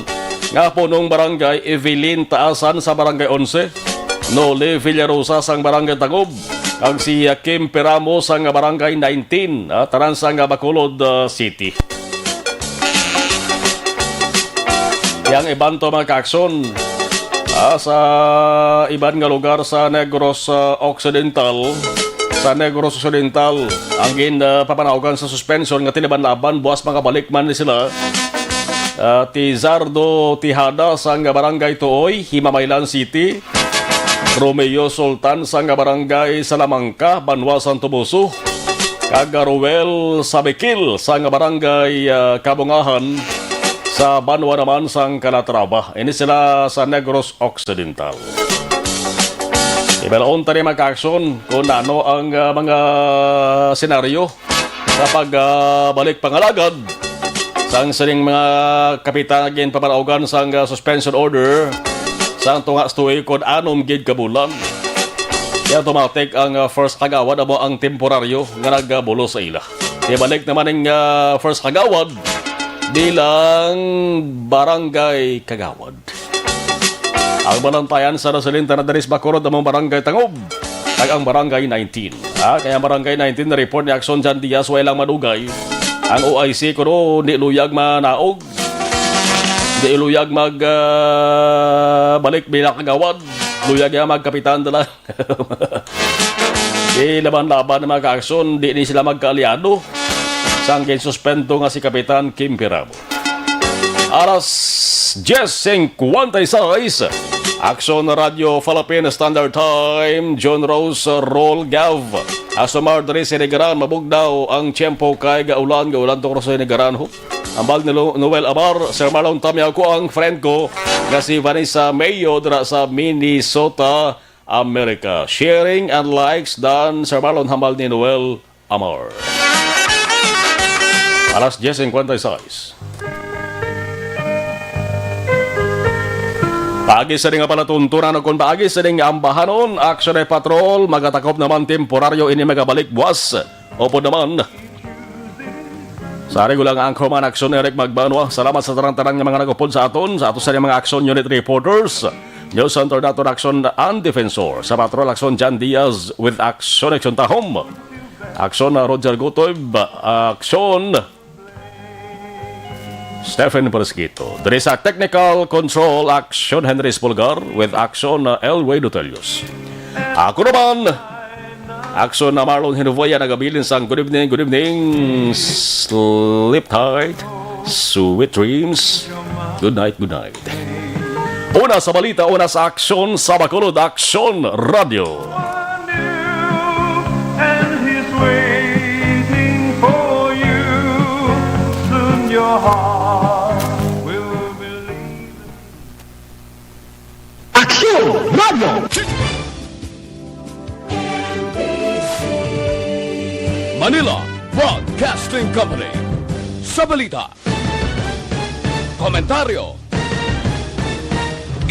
nga punong barangay, Evelyn Taasan sa Barangay Onse, Noli Villarosa sang Barangay Tangob, kag si Kim Peramo sang Barangay nineteen, ah, tanan sang Bacolod, ah, City. Yang iban to, mga kaakson, ah, sa iban nga lugar sa Negros, ah, Occidental, sa Negros Occidental, ang gin, ah, papanaugan sa suspension nga tinabanlaban, buwas makabalik man ni sila. Ah, Tizardo Tijada sang Barangay Tuoy, Himamaylan City, Romeo Sultan sang Barangay Salamanca, Banwa Santo Poso, kag Ruel Sabikil sang Barangay, ah, Kabungahan, sa banwa naman sang Calatrava. Ini sila sa Negros Occidental. Ibalaon ta ni, mga kaakson, kung ano ang, ah, mga senaryo sa pag, ah, balik pangalagad sang sining mga kapitan nga ginpapanaugan sang, ah, suspension order sang tunga sa tuig kon anom gid ka bulan. Kaya automatic ang, ah, first kagawad amo ang temporaryo nga nagabulos sa ila. Ibalik naman ang, ah, first kagawad bilang barangay kagawad. Ang balantayan sa nasalinta na diri sa Bacolod among Barangay Tangob, kag ang Barangay nineteen. Ha? Kaya ang Barangay nineteen na report ni Action John Diaz, way lang madugay. Ang O I C kuno, di luyag manaog. Di luyag mag, ah, balik bilang kagawad. Luyag niya magkapitan dala. Di laban-laban ang mga kaakson, di ni sila magkaalyado. Sang ginsuspendo nga si Kapitan Kim Piramo. Alas diez cincuenta y seis, Action Radio Philippine Standard Time, John Rose Roll Gav. Asomar diri sa Nigaran, mabugnaw ang tiyempo kay gaulan, gaulan to sa Nigaran, ho. Ambal ni Lo-, Noel Amar, Sir Marlon Tamiao ko ang friend ko nga si Vanessa Mayo dira sa Minnesota, America. Sharing and likes dan, Sir Marlon, hambal ni Noel Amar. Alas diez cincuenta y seis. Paagi sa nga palatuntunan o kon paagi sa nga ambahanon, Action Patrol, magatakop naman temporaryo ini magabalik buwas. Opo naman. Sa regular nga anchorman, Action Eric Magbanwa, salamat sa tanan-tanan nga mga nagupod sa aton, sa ato sa mga Action Unit Reporters, News Center naton, Action and Defensor, sa Patrol, Action Jan Diaz, with Action, Action Tahom, Action, uh, Roger Gutob, Action Stephen Parisquito. Diri sa Technical Control, Action Henry Espulgar, with Action, uh, Elway Dutelius. Ako naman, Action na Marlon Hinuvoya nagabilin sang good evening, good evening. Sleep tight, sweet dreams. Good night, good night. Una sa balita, una sa aksyon sa Bacolod Action Radio. And he's waiting for you. Soon your heart will believe. Aksyon Radio. Manila Broadcasting Company. Sa balita, komentaryo,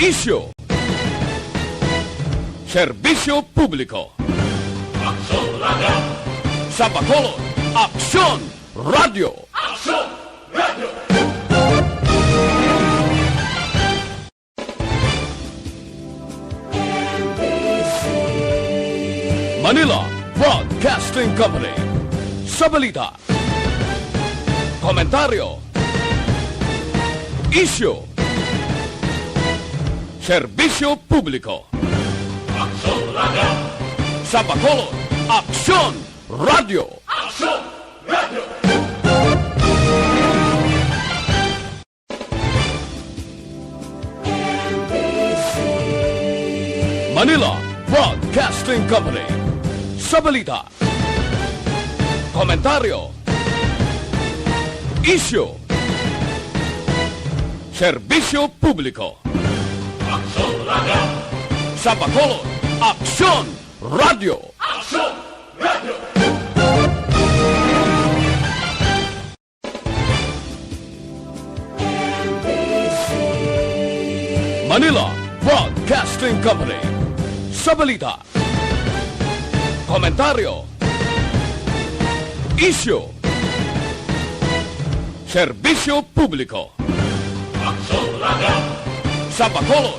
isyu, serbisyo publiko. Aksyon Radio. Sa Bacolod, Aksyon Radio. Aksyon Radio. Manila Broadcasting Company. Sa balita, komentaryo, isyu, serbisyo publiko. Aksyon Radio. Sa Bacolod, Aksyon Radio. Aksyon Radio. Manila Broadcasting Company. Sa balita, komentaryo, isyu, serbisyo publiko. Aksyon Radio. Sa Bacolod, Aksyon Radio. Aksyon Radio. Manila Broadcasting Company. Sa balita, komentaryo, isyu, serbisyo publiko. Sa Bacolod,